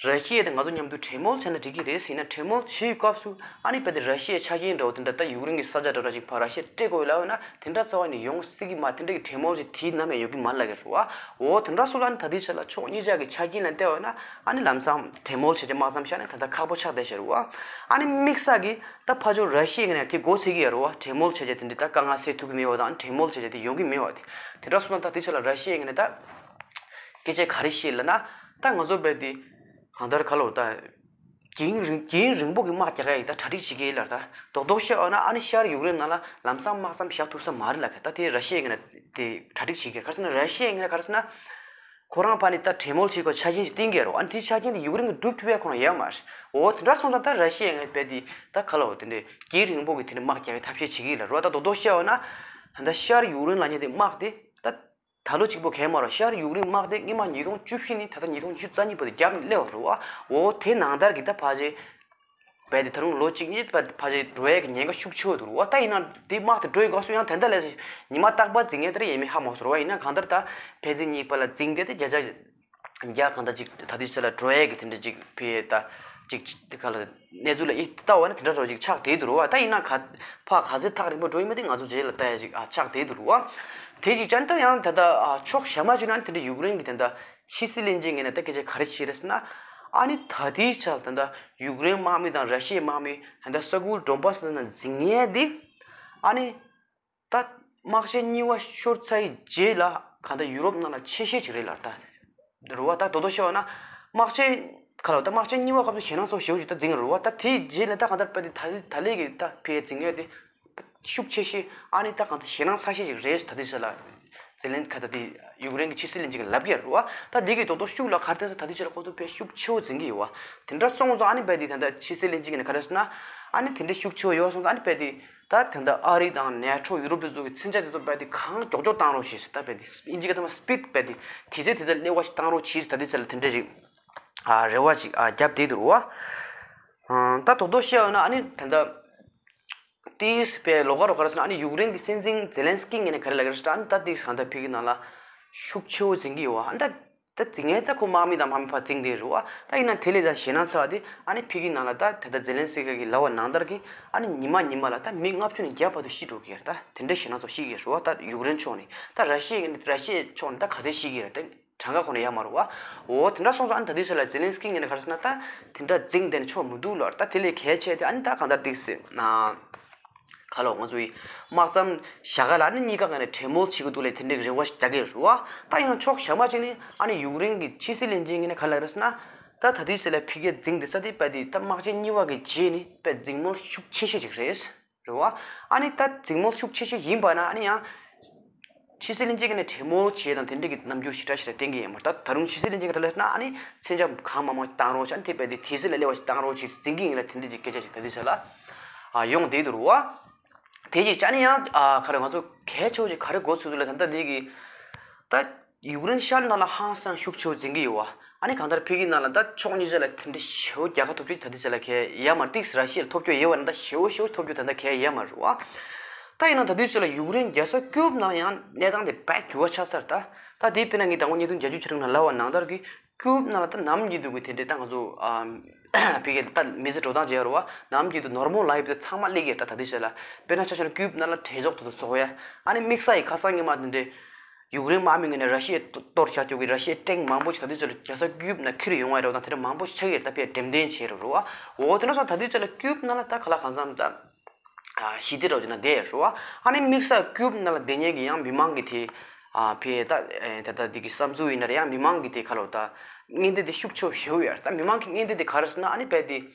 ར་ཤི་ཡ་དང་ང་ཚོ་མཉམ་དུ་གྲོས་མོལ་བྱས་ན་འགྲིག་གི་རེད་ཟེར་ན། གྲོས་མོལ་བྱེད་སྐབས་སུ་ཨ་ནི་ཕེ་དེ་ར་ཤི་ཡའི་ཆ་རྐྱེན་འདྲ་བོ་དེ་འདྲ་ད་ཡུཀ་རེན་གྱི་ས་ཆ་འདྲ་བོ་ཅིག་ཕར་ར་ཤི་ཡ་སྤྲད་དགོས་ལབ་ཡོད་ན་དེ་འདྲ་རྩ་བ་ནས་ཡོང་སྲིད་ཀྱི་མ། དེ་འདྲ་གི་གྲོས་མོལ་ཅིག་དེའི་ནམ་ཡང་ཡོང་གི་མ་རེད་ལབ་ཀྱི་རེད་བ། འོ་དེ་འདྲ་སོང་ཙང་ད་ལྟའི་ཆ་ལ་ཕྱོགས་གཉིས་ཆ་གི་ཆ་རྐྱེན་ལ་བལྟས་པ་ན་ཨ་ནི་ལམ་སང་གྲོས་མོལ་བྱས་རྗེས་དམག་མཚམས་བཞག་ན་ད་ལྟ་ཁག་པོ་ཆགས་བསྡད་ཤག་རེད་བ། ཨ་ནི་དམིགས་བསལ་གྱི་ད་ཕར་ཕྱོགས་ར་ཤི་ཡའི་ངོས་ནས་དེ་མགོ་ཚོད་ཀྱི་ཡོད་རེད་བ། གྲོས་མོལ་བྱས་རྗེས་དེ་འདྲའི་ད་དཀའ་ངལ་སེལ་ཐུབ་ཀྱི་མེད་པ་དང་གྲོས་མོལ་བྱས་རྗེས་དེ་ཡོང་གི་མེད་པ། དེ་དེ་འདྲ་སོང་ཙང་ད་ལྟའི་ཆ་ལ་ར་ཤི་ཡའི་ངོས་ནས་ད་སྐད་ཆ་ག་རེ་བཤད་ལབ་ན་ད་ང་ཚོ་རྦད་དེ་གང་ལྟར་ག་ལོ་ད། རྒྱང་རིང་རྒྱང་རིང་པོ་གི་དམག་རྒྱག་ཡ་ཡི་ད་གྲ་སྒྲིག་བྱེད་ཀྱི་ཡིན་ལབ། ད་རྡོག་རྡོག་བཤད་འོ་ན་ཨ་ནི་ཤར་ཡུཀ་རེན་ནང་ལ་ལམ་སང་དམག་མཚམས་བཞག་ཐུབ་ས་མ་རེད་ལབ་ཀྱི། ད་དེ་ར་ཤི་ཡའི་ངོས་ནས་དེ་གྲ་སྒྲིག་བྱེད་ཀྱི་ཡོད། ག་རེ་ཟེར་ན་ར་ཤི་ཡའི་ངོས་ནས་ག་རེ་ཟེར་ན་ཁོ་རང་ཕར་ནས་ད་གྲོས་མོལ་བྱེད་དགོས་ཆ་རྐྱེན་ཞིག་བཏིང་གི་ཡོད་རེད་བ། ཨ་ནི་དེ་ཆ་རྐྱེན་དེ་ཡུཀ་རེན་གྱིས་སྒྲུབ་ཐུབ་ཡ་ཁོ་རང་ཡོད་མ་རེད། འོ་དེ་འདྲ་སོང་ཙང་ད་ར་ཤི་ཡའི་ངོས་ནས་རྦད་དེ་ད་ག་ལོ་དེ་འདྲའི་རྒྱང་རིང་པོ་གི་དེ་འདྲའི་དམག་རྒྱག་ཡའི་ཐབས་ཤེས་བྱེད་ཀྱི་ཡིན་ལབ་རེད་བ། ད་རྡོག་རྡོག་བཤད་འོ་ན་ད་ལྟ་ཤར་ཡུཀ་རེན་ལབ་མཁན་དེ་དམག་དེ་ད། ད་ལོ་གཅིག་པོ་གས་མ་རེད། ཤར་ཡུཀ་རེན་དམག་དེ་སྔོན་མ་ཉིས་སྟོང་བཅུ་བཞི་ནས་ད་ལྟ་ཉིས་སྟོང་ཉི་ཤུ་རྩ་གཉིས་བར་དུ་རྒྱབ་ནས་སླེབས་པ་རེད་བ། འོ་དེ་ནང་ལྟར་གྱི་ད་ཕལ་ཆེར་རྦད་དེ་ད་རུང་ལོ་གཅིག་གཉིས་ཕལ་ཕལ་ཆེར་འགྲོ་ཡས་ཀྱི་ཉེན་ཁ་ཤུགས་ཆེ་བོ་འདུག་རེད་བ། ད་ཡིན་ན་དེ་དམག་དེ་འགྲོ་ཡི་སྐབས་སུ་ཡང་དེ་འདྲ་ལས་ཉི་མ་རྟག་པར་འཛིང་ཡས་དེ་འདྲ་ཡས་མེད་ཧ་མ་སོང་རེད་བ། ཡིན་ན་གང་ལྟར་ད་ཕན་ཚུན་གཉིས་བར་ལ་འཛིང་དེ་དེ་བརྒྱ་ཆ་བརྒྱ་གང་ལྟར་ཅིག་ད་དུས་ཚོད་ལ་འགྲོ་ཡས་ཀྱི་དེ་འདྲ་ཅིག་ཕི་ད་ཅིག་དེ་ག་ལ་གནས་ཚུལ་ལ་ཡིད་ལྟ་བ་ན་དེ་འདྲ་རོ་ཅིག་ཆགས་བསྡད་འདུག་རེད་བ། ད་ཡིན་ན་ག་ཕ་ག་ཚོད་ཐག་རིང་པོ་འགྲོ་ཡིན་མིན་དེ་ང་ཚོ་རྗེས་ལ་ལྟ་ཡ་ཅིག་ཨ་ཆགས་བསྡད་འདུག་རེད་བ། དེ་ཅིག་ཅན་ད་ཡང་ད་ལྟ་ཨ་ཕྱོགས་གཞན་པ་ཅིག་ན་དེ་འདྲ་ཡུཀ་རེན་གྱི་དེ་འདྲ་ཕྱི་སྲིད་བློན་ཆེན་ངོས་ནས་ད་སྐད་ཆ་ག་རེ་བཤད་རེད་ཟེར་ན། ཨ་ནི་ད་ལྟའི་ཆར་ད་ལྟ་ཡུཀ་རེན་དམག་མི་དང་ར་ཤི་ཡའི་དམག་མི་ད་ལྟ་ས་ཁུལ་ཌོན་པཱ་སི་ནང་འཛིང་ཡས་དེ་ཨ་ནི། ད་དམག་ཆེན་གཉིས་པ་ཤོར་ཚར་བའི་རྗེས་ལ་གང་ལྟར་ཡུ་རོབ་ནང་ལ་ཆེ་ཤོས་ཅིག་རེད་ལབ་ད། རེད་བ། ད་དོ་དོ་ཤོད་ན་དམག་ཆེན་ག་ལ་ད་དམག་ཆེན་གཉིས་པ་སྐབས་སུ་ཞེད་སྣང་ཚོར་ཞེ་པོ་ཅིག་ད་འཛིང་རེད་བ། ད་དེའི་རྗེས་ལ་ད་གང་ལྟར་དཔེ་དེ་ད་ད་ལས་ཀྱི་ད་ཕེ་འཛིང་ཡས་དེ་ཤུགས་ཆེ་ཤོས་ཨ་ནི་ད་གང་ལྟར་ཞེད་སྣང་ཚ་ཤོས་ཅིག་རེད་ད་དེ་ཚོ་ལ། ཛེ་ལན་ག་ད་དེ་ཡུཀ་རེན་གྱི་ཕྱི་སྲིད་བློན་ཆེན་གྱིས་ལབ་ཀྱི་རེད་བ། ད་དེ་གི་དོ་དོ་ཤུགས་ལ་གར་ད་ད་དེ་ཚོ་ལ་ཁོ་ཚོ་དཔེ་ཤུགས་ཆེ་བོ་འཛིང་གི་ཡོད་བ། དེ་འདྲ་སོང་ཙང་ཨ་ནི་དཔེ་དེ་ད་ད་ཕྱི་སྲིད་བློན་ཆེན་གྱིས་ནི་ག་རེ་ཟེར་ན་ཨ་ནི་དེ་འདྲ་ཤུགས་ཆེ་བོ་ཡོད་སོང་ཙང་ཨ་ནི་དཔེ་དེ། ད་དེ་འདྲ་ཨ་རི་དང་ནེ་ཊོ་ཡུ་རོབ་དེ་ཚོ་གི་མཚོན་ཆ་དེ་ཚོ་རྦད་དེ་གང་མགྱོགས་མགྱོགས་བཏང་རོགས་བྱེད་ཟེར། ད་རྦད་དེ་ཨིན་ཇི་སྐད་ཐོག་མ་སི་པིཌ་རྦད་དེ་དེ་ཚོ་དེ་ཚོ་སླེབས་པ་ཞིག་བཏང་རོགས་བྱེད་ཟེར། ད་དེ་ཚོ་ལ་དེ་འདྲ་ཞིག་ཨ་རེ་བ་ཞིག་ཨ་བརྒྱབ་བསྡད་འདུག་རེད་བ། ཨ་ད་དོ་དོ་བཤད་ཡོད་ན་ཨ་ནི་དེ་འདྲ་ཏིས་པའི་ལོ་ག་རོ་ག་རེ་ཟེར་ན་ཨ་ནི་ཡུཀ་རེན་གྱི་སྲིད་འཛིན་ཛེ་ལན་སི་ཀི་ངོས་ནས་ག་རེ་ལབ་ཀྱི་རེད་ཟེར་ན། ཨ་ནི་ད་ཏིས་གང་ལྟར་ཕ་གི་ནང་ལ་ཤུགས་ཆེ་བོ་འཛིང་གི་ཡོད་བ། ཨ་ནི་ད། ད་འཛིང་ཡས་ད་ཁོ་དམག་མི་དང་དམག་མི་ཕར་འཛིང་དེ་རེད་བ། ད་ཡིན་ན་དེ་ལས་ད་ཞེད་སྣང་ཚ་བ་དེ་ཨ་ནི་ཕ་གི་ནང་ལ་ད་ད་ལྟ་ཛེ་ལན་སི་ཀི་གིས་ལབ་པ་ནང་ལྟར་གྱི་ཨ་ནི་ཉི་མ་ཉི་མ་ལ་ད་མི་ལྔ་བཅུ་ནས་བརྒྱ་བར་དུ་ཤི་འགྲོ་གི་ཡོད་རེད། ད་དེ་འདྲ་ཞེད་སྣང་ཚ་ཤི་གི་རེད་བ། ད་ཡུཀ་རེན་ཕྱོགས་ནས། ད་ར་ཤི་ཡའི་ངོས་ནས་ར་ཤི་ཡའི་ཕྱོགས་ནས་ད་ག་ཚད་ཤི་གི་རེད། ད་གྲངས་ཀ་ཁོ་ན་ཡོད་མ་རེད་བ། འོ་དེ་འདྲ་སོང་ཙང་ཨ་ནི་ད་དེ་ཚོ་ལ་ཛེ་ལན་སི་ཀི་ངོས་ནས་ག་རེ་ཟེར་ན་ད་དེ་འདྲ་འཛིང་དེ་ནས་ཆོག་མི་འདུག་ལབ། ད་དེ་ལས་གལ་ཆེ་དེ་ཨ་ནི་ད་གང་ལྟར་འགྲིག་ཟེར་ན། ག་ལོ་ང་ཚོ་ཡི་དམག་མཚམས་བཞག་ག་ལ་ནི་གཉིས་ཀ་ངོས་ནས་གྲོས་མོལ་བྱེད་དགོས་འདུག་ལས་དེ་འདྲའི་རེ་བ་ཞིག་རྒྱག་གི་རེད་བ། ད་ཡང་ཕྱོགས་གཞན་པ་ཅིག་ནས་ཨ་ནི་ཡུཀ་རེན་གྱི་ཕྱི་སྲིད་བློན་ཆེན་ངོས་ནས་ག་ལབ་རེད་ཟེར་ན། ད་ད་དུས་ཚོད་ལ་ཕ་གིར་འཛིང་དེ་ས་དེ་དཔེ་དེ་ད་དམག་ཆེན་གཉིས་པ་གི་རྗེས་ནས་དཔེ་འཛིང་མོལ་ཤུགས་ཆེ་ཤོས་ཅིག་རེད། རེད་བ། ཨ་ནི་ད་འཛིང་མོལ་ཤུགས་ཆེ་ཤོས་ཡིན་པ་ན་ཨ་ནི་ཡང་། ཕྱི་སྲིད་བློན་ཆེན་གྱིས་ནི་གྲོས་མོལ་བྱས་དང་དེ་འདྲ་གི་རྣམ་འགྱུར་ཞེ་དྲག་ཞེ་དྲག་བསྟན་གྱི་ཡོད་མ་རེད། ད་ད་རུང་ཕྱི་སྲིད་བློན་ཆེན་གྱིས་ག་རེ་ལབ་ན་ཨ་ནི་མཚོན་ཆ་གང་མང་མང་བཏང་རོགས་བྱས། ཨ་ནི་དེ་བས་དེ་དུས་ཚོད་ལ་སླེབས་པ་ཞིག་བཏང་རོགས་བྱས་འཛིང་གི་ཡིན་ལ་དེ་འདྲ་གི་སྐད་ཆ་ཞིག་ད་དུས་ཚོད་ལ་ཨ་ཡོང་བསྡད་འདུག་རུ་བ། དེ་ཅིག་ཅ་ནི་ཡང་ཨ་ག་རེ་ང་ཚོ་གལ་ཆེ་བོ་ཅིག་ག་རེ་གོ་ཚུལ་འདུག་ལ་ད་ལྟ་འདི་གི་ད་ཡུཀ་རེན་ཤར་ནང་ལ་ཧང་སང་ཤུགས་ཆེ་བོ་འཛིང་གི་ཡོད་བ། ཨ་ནི་གང་ལྟར་ཕ་གི་ནང་ལ་ད་ཕྱོགས་གཉིས་ཆ་ལ་དེ་འདྲ་ཞེ་པོ་རྒྱལ་ཁ་ཐོབ་རྒྱུ་ད་ལྟའི་ཆ་ལ་གལ་ཡོད་མ་རེད། ཏིག་ར་ཤི་ཡ་ལ་ཐོབ་རྒྱུ་ཡོད་པ་ན་ད་ཞེ་པོ་ཞེ་པོ་ཐོབ་རྒྱུ་ད་ལྟ་གལ་ཡོད་མ་རེད་བ། ད་ཡིན་ན་ད་ལྟའི་ཆ་ལ་ཡུཀ་རེན་རྒྱལ་ས་ཀིབ་ནང་ལ་ཡང་གནས་སྟངས་དེ་དཔེ་འགྱུར་བ་ཆགས་ཚར། ད་ད་དེ་དཔེར་ན་ངས་ཟླ་བ་ཉིས་སྟོང་བརྒྱད་ཅུ་ཕྱི་རིམ་ནང་ལབ་པ་ནང་ལྟར་གྱི་ཀིབ་ནང་ལ་ད་ནམ་རྒྱུན་དུ་གི་དེ་འདྲའི་ད་ང་ཚོ་ཕ་གི་ད་མི་ཚེ་འགྲོ་སྟངས་བྱས་རུ་བ་ནམ་རྒྱུན་དུ་ནོར་མལ་ལའིབ་དེ་ཚང་མ་སླེབས་ཀྱི་ད་ལྟའི་ཆ་ལ། དཔེར་ན་ཆ་བཞག་ན་ཀིབ་ནང་ལ་གྲོས་ཚོགས་དེ་ཚོ་ཚོགས་ཡ། ཨ་ནི་དམིགས་བསལ་གྱི་ཁ་སང་ཉི་མ་དེ་འདྲའི། ཡུཀ་རེན་དམག་མི་ངོས་ནས་ར་ཤི་ཡའི་གཏོར་བཞག་རྒྱུ་གི་ར་ཤི་ཡའི་ཊེང་མང་པོ་ཞིག་ད་ལྟའི་ཆར་རྒྱལ་ས་ཀིབ་ནང་ཁྱེར་ཡོང་བ་རེད་བ་དང་དེ་འདྲ་མང་པོ་ཞིག་ཆགས་ཀྱི་རེད། ད་ཕར་འགྲེམས་སྟོན་བྱས་རེད་བ། འོ་དེ་འདྲ་སོང་ད་ལྟའི་ཆ་ལ་ཀིབ་ནང་ལ་ད་ག་ལ་གང་འཚམ་ད་ཞི་བདེ་རོགས་ཀྱི་ནང་བསྡད་ཡོད་རེད་བ། ཨ་ནི་དམིགས་བསལ་ཀིབ་ནང་ལ་བསྡད་མཁན་གྱི་ཡང་མི་མང་གི་དེ་ཕར་ད་ད་འདི་གི་བསམ་ཚུལ་ཡིན་ན་རེད། ཡང་མི་མང་གི་དེ་ག་ལ་ད་ངན་འདོད་དེ་ཤུགས་ཆེ་བོ་ཞེ་པོ་ཡོད་རེད། ད་མི་མང་གི་ངན་འདོད་དེ་ག་རེ་ཟེར་ན་ཨ་ནི་ཕར་དེ།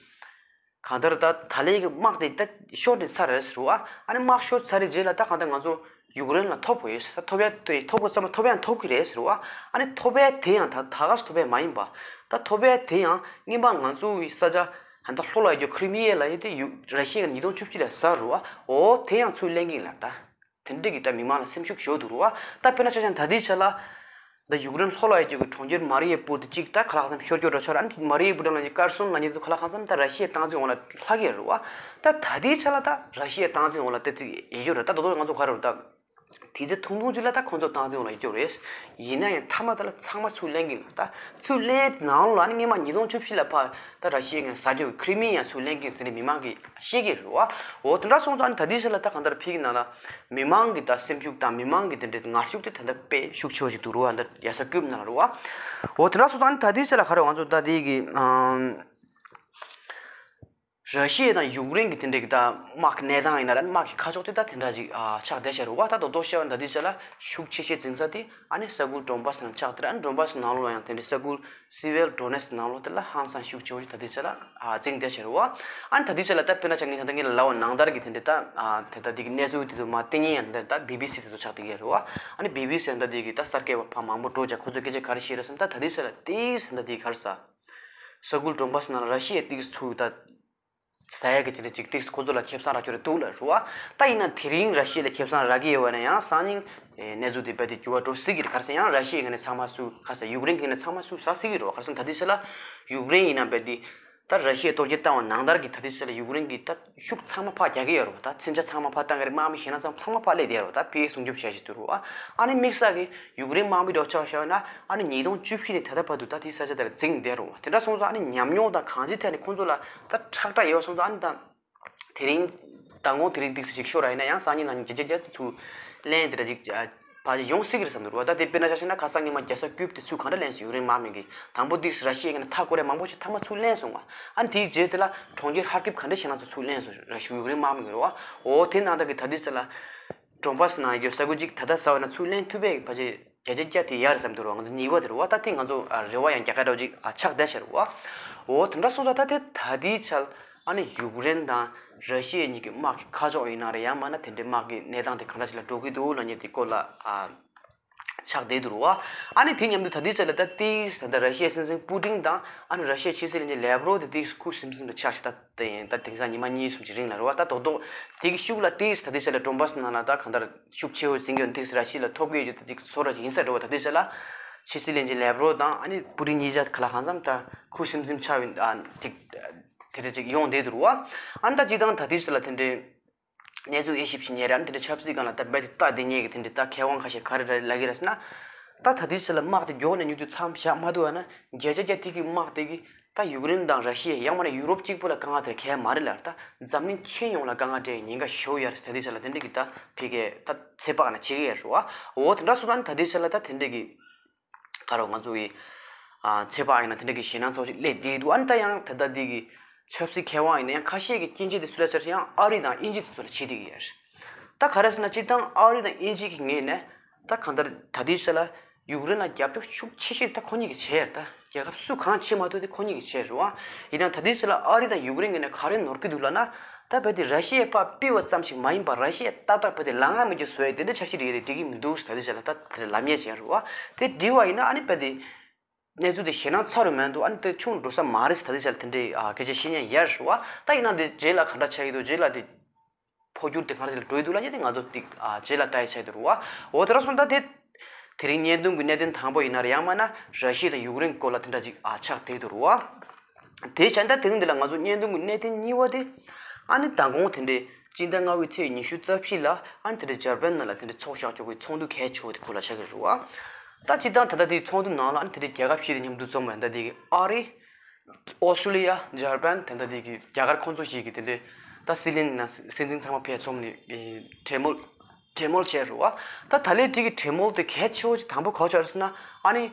གང་ལྟར་ད་ད་ལན་གྱི་དམག་དེ་ད་ཤོར་ནས་ཚར་རེད་ཟེར་བ། ཨ་ནི་དམག་ཤོར་ཚར་རེད་རྗེས་ལ་ད་གང་ལྟར་ང་ཚོ་ཡུཀ་རེན་ལ་ཐོབ་དགོས་ཡོད་ཟེར། ཐོབ་ཡ་དེ་ཐོབ་དགོས་ཙམ་ཐོབ་ཡང་ཐོབ་ཀྱི་རེད་ཟེར་བ། ཨ་ནི་ཐོབ་ཡ་དེ་ཡང་ད་ད་ག་སུ་ཐོབ་ཡ་མ་ཡིན་པ། ད་ཐོབ་ཡ་དེ་ཡང་སྔོན་མ་ང་ཚོའི་ས་ཆ་ཧན་ད་ལྷོ་ལ་ཡོད་རྒྱུ་ཁི་རི་མི་ཡ་ལ་ཡོད་དེ་ཡུ་ར་ཤི་ཡ་གི་ཉིས་སྟོང་བཅུ་གཅིག་ལ་ཟ་རུ་བ། འོ་དེ་ཡང་ཚུར་ལེན་གྱིན་ལ་ད། དེ་འདྲས་ཀྱི་ད་མི་མང་ལ་སེམས་ཤུགས་ཞོག་འདུག་རུ་བ། ད་དཔེར་ན་ཆ་བཞག་ན་ད་ལྟའི་ཆ་ལ། ད་ཡུཀ་རེན་ལྷོ་ལ་ཡོད་རྒྱུ་གི་གྲོང་ཁྱེར་མ་རི་ཡ་པུར་དེ་གཅིག་ད་ཁ་ལག་ཙམ་ཤོར་སྐྱོར་འགྲོ་ཆོག་ཨ་ནི་མ་རི་ཡ་པུར་ལ་ཡོད་ཀར་སོན་ལ་ཉེ་དུ་ཁ་ལག་ཙམ་ད་ར་ཤི་ཡའི་སྟངས་འཛིན་འོག་ལ་ལྷག་གི་རུ་བ། ད་ད་ལྟའི་ཆ་ལ་ད་ར་ཤི་ཡའི་སྟངས་འཛིན་འོག་ལ་ཏེ་ཙི་ཡི་རྒྱུ་རེད། ད་དོ་དོ་ང་ཚོ་ག་རེ་རུ་ད། དེ་ཚེ་ཐུང་ཐུང་ཅིག་ལ་ད་ཁོང་ཚོ་སྟངས་འཛིན་འོག་ལ་ཡོད་རྒྱུ་རེད། ཡིན་ན་ཡང་མཐའ་མ་ད་ལ་ཚང་མ་ཚུར་ལེན་གྱིན་ལ་ད། ཚུར་ལེན་ནང་ལ་ཨ་ནི་སྔོན་མ་ཉིས་སྟོང་བཅུ་བཞི་ལ་ཕར་ད་ར་ཤི་ཡའི་ངན་ས་རྒྱུ་གི་ཁི་རི་མི་ཡ་ཚུར་ལེན་གྱིན་ཟེར་ནས་མི་མང་གིས་ཤེས་ཀྱི་རེད་བ། འོ་དེ་འདྲ་སོང་ཙང་ཨ་ནི་ད་ལྟའི་ཆ་ལ་ད་གང་ལྟར་ཕི་གི་ནང་ལ་མི་མང་གི་ད་སེམས་ཤུགས་དང་མི་མང་གི་དེ་འདྲའི་ངར་ཤུགས་དེ་ད་ལྟ་དཔེ་ཤུགས་ཆེ་བ་ཞིག་འདུག་རུ་བ་འདི་ཡ་ས་རྒྱུ་ནང་ལ་རུ་བ། འོ་དེ་འདྲ་སོང་ཙང་ཨ་ནི་ད་ལྟའི་ཆ་ལ་ག་རེ་ང་ཚོ་ད་ལྟའི་གི་ཨམ། ར་ཤི་ཡ་དང་ཡུཀ་རེན་གྱི་དེ་འདྲའི་གི་ད་དམག་གི་གནས་སྟངས་ཡིན་ན་ར་དམག་གི་ཁ་ཕྱོགས་དེ་ད་དེ་འདྲ་ཅིག་ཨ་ཆགས་བསྡད་ཤག་རུ་བ། ད་རྡོག་རྡོག་བཤད་པ་ད་ལྟའི་ཆ་ལ་ཤུགས་ཆེ་ཤོས་འཛིན་ས་དེ་ཨ་ནི་ས་ཁུལ་ཌོན་བྷ་སི་ནང་ཆགས་དེ་ར། ཨ་ནི་ཌོན་བྷ་སི་ནང་ལོགས་ལ་ཡང་དེ་འདྲའི་ས་ཁུལ་སི་ཝེལ་ཌོ་ནེ་སི་ནང་ལོགས་དེ་ལ་ཧང་སང་ཤུགས་ཆེ་བོ་ཞིག་ད་ལྟའི་ཆ་ལ་ཨ་འཛིན་བསྡད་ཤག་རུ་བ། ཨ་ནི་ད་ལྟའི་ཆ་ལ་ད་དཔེར་ན་ཆ་ངས་ད་ལྟ་ངས་ལབ་པ་ནང་ལྟར་གྱི་དེ་འདྲའི་ད་ཨ་དེ་ད་དེ་གི་གནས་ཚུལ་དེ་ཚོ་མ་བསྟན་ཉིན་ཡང་ད་ལྟ་བི་བི་སི་དེ་ཚོ་ཆགས་བསྡད་ཀྱི་རུ་བ། ཨ་ནི་བི་བི་སི་ཡང་ད་དེ་གི་ད་གསར་སྐད་པ་ཕ་མང་པོ་འགྲོ་ཅག་ཁོ་ཚོས་སྐད་ཆ་ག་རེ་བཤད་རེད་བསམ་ད་ད་ལྟའི་ཆ་ལ་དེ་ཡང་ད་དེ་ག་རེ་ཟ། ས་ཁུལ་ཌོན་བྷ་སི་ནང་ལ་ར་ཤི་ཡའི་ཏིག་ཚུར་ད་ཟ་ཡ་གི་ཅི་ལ་ཅིག་ཏིག་ཁོ་ཚོ་ལ་ཁེ་བཟང་རག་རྒྱུ་རེད་འདུག་ལ་རུ་བ། ད་ཡིན་ན་དེ་རིང་ར་ཤི་ཡ་ལ་ཁེ་བཟང་རག་གི་ཡོད་པ་ན་ཡང་སང་ཉིན་གནས་ཚུལ་དེ་རྦད་དེ་འགྱུར་བ་འགྲོ་སྲིད་ཀྱི་རེད། ག་རེ་ཟེར་ཡང་ར་ཤི་ཡའི་ངོས་ནས་ཚང་མ་སུ་ག་ཟེར་ཡུཀ་རེན་གྱི་ངོས་ནས་ཚང་མ་སུ་ཟ་སྲིད་ཀྱི་རེད། ག་རེ་ཟེར་ད་ལྟའི་ཆ་ལ་ཡུཀ་རེན་ཡིན་ན་རྦད་དེ་ད་ར་ཤི་ཡས་གཏོར་རྒོལ་བཏང་བ་ནང་ལྟར་གྱི་ད་ལྟའི་ཆ་ལ་ཡུཀ་རེན་གྱི་ད་ཤུགས་ཚང་མ་ཕར་རྒྱག་གི་ཡོད་རེད་བ། ད་མཚོན་ཆ་ཚང་མ་ཕར་བཏང་གི་རེད། དམག་མི་ཞེད་སྣང་ཚང་ཚང་མ་ཕར་སླེབས་བསྡད་ཡོད་རེད་བ། ད་ཕ་གིར་སྲུང་སྐྱོབ་བྱས་བཞིན་འདུག་རེད་བ། ཨ་ནི་དམིགས་བསལ་གྱི་ཡུཀ་རེན་དམག་མི་འདྲ་བོ་ཆ་བཞག་ན་ཨ་ནི་ཉིས་སྟོང་བཅུ་བཞི་ནས་ད་ལྟ་བར་དུ་ད་དེའི་ས་ཆ་དེར་འཛིང་བསྡད་རེད་བ། དེ་འདྲ་སོང་ཙང་ཨ་ནི་ཉམས་མྱོང་དང་གང་ཅི་ཐད་ནས་ཁོང་ཚོ་ལ་ད་ཁྲག་ཁྲག་ཡོད་སོང་ཙང་ཨ་ནི་ད་དེ་རིང་མདང་དགོང་དེ་རིང་ཏིག་ཙམ་ཅིག་ཤོར་བ་ཡིན་ན་ཡང་སང་ཉིན་གནངས་ཉིན་བརྒྱ་ཆ་བརྒྱ་ཚུར་ལེན་དེ་འདྲ་ཅིག་ཕལ་ཆེར་ཡོང་སྲིད་ཀྱི་རེད་བསམ་འདུག་རེད་བ། ད་དེ་དཔེར་ན་ཆ་བཞག་ན་ཁ་སང་ཉི་མ་རྒྱལ་ས་ཀིབ་དེ་ཚུར་གང་འདྲ་ལེན་སོང་ཡུཀ་རེན་དམག་མི་གིས། དང་པོ་ཏིག་ཙམ་ར་ཤི་ཡའི་ངོས་ནས་མཐའ་བསྐོར་ཡ་མང་པོ་ཞིག་མཐའ་མ་ཚུར་ལེན་སོང་བ། ཨ་ནི་དེའི་རྗེས་དེ་ལ་གྲོང་ཁྱེར་ཧར་ཀིབ་ག་འདྲ་ཞེད་སྣང་ཚོ་ཚུར་ལེན་སོང་ར་ཤི་ཡུཀ་རེན་དམག་མི་གི་རེད་བ། འོ་དེ་ནང་ལྟར་གྱི་ད་ལྟའི་ཆ་ལ་ཌོན་བྷ་སི་ནང་ཡོད་ས་ཁུལ་གཅིག་ད་ལྟ་ཟ་བ་ན་ཚུར་ལེན་ཐུབ་པའི་ཕལ་ཆེར་བརྒྱ་ཆ་བརྒྱ་དེ་ཡག་རེད་བསམ་འདུག་རེད་བ། ང་ཚོ་ནུས་པ་དེ་རེད་བ། ད་དེ་ང་ཚོ་རེ་བ་ཡང་རྒྱག་ག་འདྲ་བོ་ཅིག་ཆགས་བསྡད་ཤག་རེད་བ། འོ་དེ་འདྲ་སོང་ཙང་ད་དེ་ད་ལྟའི་ཆ་ལ་ཨ་ནི་ཡུཀ་རེན་དང་ར་ཤི་ཡ་གཉིས་ཀྱི་དམག་གི་ཁ་ཕྱོགས་ཡིན་ན་རེད། ཡང་མིན་ན་དེ་འདྲའི་དམག་གི་གནས་སྟངས་དེ་གང་འདྲ་ཞིག་ལ་འགྲོ་གི་འདུག་ལབ་མཁན་དེ་སྐོར་ལ་ཨ། ཆགས་བསྡད་འདུག་རེད་བ། ཨ་ནི་དེ་མཉམ་དུ་ད་ལྟའི་ཆ་ལ་ད་ཏིས་ད་ལྟ་ར་ཤི་ཡའི་སྲིད་འཛིན་པུ་ཏིན་དང་ཨ་ནི་ར་ཤི་ཡའི་ཕྱི་སྲིད་བློན་ཆེན་ལེབ་རོབ་དེ་ཏིས་ཁུ་སིམ་སིམ་དུ་ཆགས་ཤག་ད་དེ་ཡིན་ད་དེང་སང་ཉི་མ་གཉིས་གསུམ་གྱི་རིང་ལ་རེད་བ། ད་རྡོག་རྡོག་དེ་གི་ཤུགས་ལ་ཏིས་ད་ལྟའི་ཆ་ལ་ཌོན་བྷ་སི་ནང་ལ་ད་གང་ལྟར་ཤུགས་ཆེ་བོ་ཟིན་གྱི་ཡོད། ཏིས་ར་ཤི་ཡ་ལ་ཐོབ་ཀྱི་ཡོད་རྒྱུ་ད་ཅིག་བཟོ་འདྲ་ཅིག་ཡིན་ས་རེད་བ། ད་ལྟའི་ཆ་ལ་ཕྱི་སྲིད་བློན་ཆེན་ལེབ་རོབ་དང་ཨ་ནི་པུ་ཏིན་གཉིས་ཆ་ག་ལ་གང་འཚམ་ད་ཁུ་སིམ་སིམ་ཆགས་ཡོད། ཨ་ཅིག་དེ་འདྲ་ཅིག་ཡོང་བསྡད་འདུག་རེད་བ། ཨ་ནི་ད་སྤྱིར་བཏང་ད་ལྟའི་ཆ་ལ་དེ་འདྲའི་གནས་ཚུལ་དབྱེ་ཞིབ་བྱེད་མཁན་རེད། ཨ་ནི་དེ་འདྲ་ཆབ་སྲིད་སྒང་ལ་ད་རྦད་དེ་ལྟ་བསྡད་མཁན་གྱི་དེ་འདྲའི་ད་མཁས་དབང་ཁ་ཤས་ག་རེ་རེ་ལབ་ཀྱི་རེད་ཟེར་ན། ད་ད་ལྟའི་ཆ་ལ་དམག་དེ་མགྱོགས་ནས་མྱུར་དུ་མཚམས་བཞག་མ་ཐུབ་པ་ན་བརྒྱ་ཆ་བརྒྱ་དེ་གི་དམག་དེ་གིས་ད་ཡུཀ་རེན་དང་ར་ཤི་ཡ་ཡང་མིན་ན་ཡུ་རོབ་གཅིག་པུ་ལ་དཀའ་ངལ་དེ་གང་ཡང་མ་རེད་ལ། ད་འཛམ་གླིང་ཁྱོན་ཡོངས་ལ་དཀའ་ངལ་སྤྲད་ཉེན་ཁ་ཞེ་པོ་ཡོད་རེད། ད་ལྟའི་ཆ་ལ་དེ་འདྲ་གི་ད་ཕ་གིར་ད་ཚོད་དཔག་ན་བྱེད་ཀྱི་ཡོད་རེད་བ། འོ་དེ་འདྲ་སོང་ཙང་ད་ལྟའི་ཆ་ལ་ད་དེ་འདྲ་གི་ག་རེ་ང་ཚོ་གི་ཨ་ཚོད་དཔག་ཡིན་ན་དེ་འདྲ་གི་ཞེད་སྣང་ཚ་པོ་ཅིག་སླེབས་བསྡད་འདུག་ཨ་ནི་ད་ཡང་ད་ལྟ་འདི་གི་ཆབ་སྲིད་མཁས་དབང་ཡིན་ན་ཡང་ཁ་ཤས་ཀྱི་སྐྱོན་བརྗོད་དེ་སུ་ལ་ཟེར་ཡང་ཨ་རི་དང་དབྱིན་ཇི་དེ་ཚོ་ལ་བྱེད་བསྡད་ཀྱི་ཡོད་རེད། ད་ག་རེ་ཟེར་ན་སྤྱིར་བཏང་ཨ་རི་དང་དབྱིན་ཇི་གི་ངོས་ནས་ད་གང་ལྟར་ད་ལྟའི་ཆ་ལ་ཡུཀ་རེན་ལ་རྒྱབ་སྐྱོར་ཤུགས་ཆེ་ཤོས་ད་ཁོ་གཉིས་ཀྱིས་བྱས་རེད། ད་རྒྱལ་ཁབ་སུ་གང་བྱེད་མ་ཐུབ་དེ་ཁོ་གཉིས་ཀྱིས་བྱས་རེད་བ། ཡིན་ན་ད་ལྟའི་ཆ་ལ་ཨ་རི་དང་ཡུཀ་རེན་གྱི་ངོས་ནས་ག་རེ་ནོར་གྱི་འདུག་ལབ་ན། ད་རྦད་དེ་ར་ཤི་ཡས་ཕར་ཕུད་པ་ཙམ་ཞིག་མ་ཡིན་པར་ར་ཤི་ཡས་ཏག་ཏག་རྦད་དེ་ལངས་ཡ་མེད་རྒྱུ་བཟོ་ཡ་དེ་འདྲ་འཆར་གཞི་རེ་རེ་སྒྲིག་གི་མི་འདུག་ད་ལྟའི་ཆ་ལ་ད་དེ་ལབ་ཡས་བྱས་རེད་བ། དེ་འགྲིག་པ་ཡིན་ན་ཨ་ནི་རྦད་དེ་གནས་ཚུལ་དེ་ཞེད་སྣང་ཚ་རུ་མི་འདུག་ཨ་ནི་དེ་ཆུང་འགྲོ་ས་མ་རེད། ད་ལྟའི་ཆ་ལ་དེ་འདྲའི་ཨ་སྐད་ཆ་བཤད་མཁན་ཡོད་རེད་བ། ད་ཡིན་ན་དེ་རྗེས་ལ་ག་འདྲ་ཆགས་ཀྱི་འདུག་རྗེས་ལ་དེ་འཕོ་འགྱུར་དེ་ག་འདྲ་ཞིག་ལ་འགྲོ་ཡི་འདུག་ལབ་མཁན་དེ་ང་ཚོ་ཏིག་ཨ་རྗེས་ལ་ལྟ་ཡ་ཆགས་འདུག་རེད་བ། འོ་དེ་འདྲ་སོང་ད་དེ་དེ་རིང་བརྙན་ཐུང་གི་གནད་དོན་དང་པོ་ཡིན་ན་རེད། ཡང་མིན་ན་ར་ཤི་ཡ་དང་ཡུཀ་རེན་སྐོར་ལ་དེ་འདྲ་ཅིག་ཨ་ཆགས་བསྡད་འདུག་རེད་བ། དེ་བྱས་ད་དེ་རིང་འདི་ལ་ང་ཚོ་བརྙན་ཐུང་གི་གནད་དོན་གཉིས་པ་དེ། ཨ་ནི་མདང་དགོང་དེ་འདྲའི་སྤྱི་ཟླ་ལྔ་པའི་ཚེས་ཉི་ཤུ་རྩ་བཞི་ལ་ཨ་ནི་དེ་འདྲའི་འཇར་པན་ནང་ལ་དེ་འདྲའི་ཚོགས་བཞག་ཆོག་གི་ཚོགས་འདུ་གལ་ཆེ་བོ་དེ་སྐོར་ལ་ཆགས་ཀྱི་རེད་བ། ད་སྤྱིར་བཏང་ད་ལྟ་དེའི་ཚོགས་འདུ་ནང་ལ་ཨ་ནི་དེ་འདྲའི་རྒྱལ་ཁབ་བཞི་དེ་མཉམ་དུ་འཛོམས་པ་ཡིན། ད་དེ་གི་ཨ་རི། ཨོ་སི་ཀྲོ་ལི་ཡ། འཇར་པན། དེ་འདྲ་དེ་གི་རྒྱ་གར་ཁོང་ཚོ་ཞིག་གི་དེ་འདྲའི་ད་སྲིད་བློན་ནང་སྲིད་འཛིན་ཚང་མ་ཕེབས་འཛོམས་ནས་གྲོས་མོལ་གྲོས་མོལ་བྱས་རེད་བ། ད་ད་ལན་དེ་གི་གྲོས་མོལ་དེ་གལ་ཆེ་བོ་ཅིག་དང་པོ་ག་པར་ཆགས་རེད་ཟེར་ན། ཨ་ནི་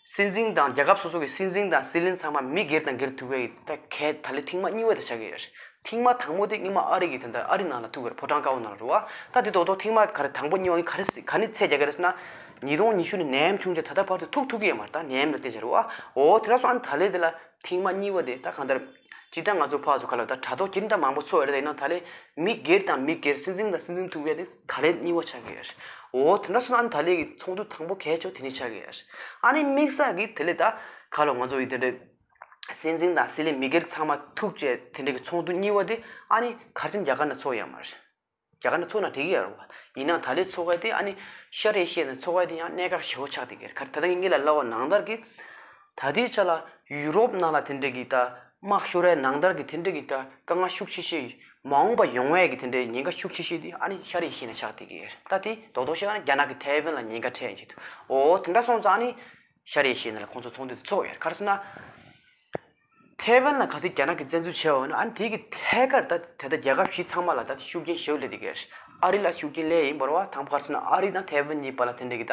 སྲིད་འཛིན་དང་རྒྱལ་ཁབ་སོ་སོ་གི་སྲིད་འཛིན་དང་སྲིད་བློན་ཚང་མ་མི་སྒེར་དང་སྒེར་ཐུག་པའི་ད་གལ་ད་ལན་ཐེངས་མ་གཉིས་པ་དེ་ཆགས་ཀྱི་ཡོད་རེད། ཐེངས་མ་དང་པོ་དེ་སྔོན་མ་ཨ་རི་གི་དེ་འདྲ་ཨ་རི་ནང་ལ་ཐུག་པ་རེད། ཕོ་བྲང་དཀར་པོ་ནང་ལ་རེད་བ། ད་དེ་ཐོག་ཐོག་ཐེངས་མ་ག་རེ་དང་པོ་གཉིས་པ་གི་ག་རེ་ག་ནས་ཚད་རྒྱག་གི་རེད་ཟེར་ན། ཉིས་སྟོང་ཉི་ཤུ་ནས་ནད་ཡམས་བྱུང་རྗེས་ད་ལྟ་བར་དུ་ཐུག་ཐུག་གི་ཡོད་མ་རེད། ད་ནད་ཡམས་ལ་བརྟེན་བྱས་རེད་བ། འོ་དེ་འདྲ་སོང་ཨ་ནི་ད་ལན་དེ་ལ་ཐེངས་མ་གཉིས་པ་དེ་ད་གང་ལྟར་ སྤྱིར་བཏང་ང་ཚོ་ཕར་ཚུར་ག་ལ་ད་དྲ་ཐོག་སྤྱིར་བཏང་མང་པོ་ཚོགས་ཡོད་རེད། ཡིན་ནའང་ད་ལན་མི་སྒེར་དང་མི་སྒེར། སྲིད་འཛིན་དང་སྲིད་འཛིན་ཐུག་ཡས་དེ་ད་ལན་གཉིས་པ་ཆགས་ཀྱི་ཡོད་རེད། འོ་དེ་འདྲ་སོང་ན་ཨ་ནི་ད་ལན་གྱི་ཚོགས་འདུ་དང་པོ་གལ་ཆེ་བ་དེ་ནས་ཆགས་ཀྱི་ཡོད་རེད། ཨ་ནི་དམིགས་བསལ་གྱི་དེ་ལས་ད་ག་ལ་ང་ཚོ་ཡི་དེ་འདྲའི་སྲིད་འཛིན་དང་སྲིད་བློན་མི་སྒེར་ཚང་མ་ཐུག་བྱས་དེ་འདྲ་གི་ཚོགས་འདུ་གཉིས་པ་དེ་ཨ་ནི་ག་རེ་བྱས་ནས་རྒྱ་གར་ནང་ཚོགས་ཡོད་མ་རེད། རྒྱ་གར་ནང་ཚོགས་ན་འགྲིག་གི་ཡོད་རེད་བ། ཡིན་ནའང་ད་ལན་ཚོགས་ཡས་དེ་ཨ་ནི་ཤར་ཨེ་ཤི་ཡའི་ནང་ཚོགས་ཡས་དེ་ཡང་གནད་འགག་ཆེ་བོ་ཆགས་བསྡད་ཀྱི་རེད། ག་རེ་ད་ལྟ་ངས་ལ་ལབ་པ་ནང་ལྟར་གྱི་ད་ལྟའི་ཆ་ལ་ཡུ་རོབ་ནང་ལ་དེ་འདྲ་གི་ད་དམག་ཤོར་ཡས་ནང་ལྟར་གྱི་དེ་འདྲ་གི་ད་དཀའ་ངལ་ཤུགས་ཆེ་ཤོས། མ་འོངས་པ་ཡོང་ཡས་ཀྱི་དེ་འདྲའི་ཉེན་ཁ་ཤུགས་ཆེ་ཤོས་དེ་ཨ་ནི་ཤར་ཨེ་ཤི་ཡའི་ནང་ཆགས་བསྡད་ཀྱི་རེད། ད་དེ་རྡོག་རྡོག་བཤད་ན་རྒྱ་ནག་གི་ཐའེ་ཝན་ལ་ཉེན་ཁ་འཕྲད་ཡིན་གྱི་འདུག་འོ་དེ་འདྲ་སོང་ཙང་ཨ་ནི་ཤར་ཨེ་ཤི་ཡའི་ནང་ལ་ཁོང་ཚོ་ཚོགས་འདུ་དེ་ཚོགས་ཡོད་རེད། ག་རེ་ཟེར་ན། ཐའེ་ཝན་ལ་གལ་སྲིད་རྒྱ་ནག་གིས་བཙན་འཛུལ་བྱས་པ་ཡིན་ན་ཨ་ནི་དེ་གི་ཐད་ཀར་ད་དེ་ལྟར་རྒྱལ་ཁབ་བཞི་ཚང་མ་ལ་ད་ཤུགས་རྐྱེན་ཞེ་པོ་སླེབས་བསྡད་ཀྱི་རེད། ཨ་རི་ལ་ཤུགས་རྐྱེན་སླེབས་ཡིན་པ་རེད་བ། དང་པོ་ག་རེ་ཟེར་ན་ཨ་རི་དང་ཐའེ་ཝན་གཉིས་བར་ལ་དེ་འདྲ་གི་ད་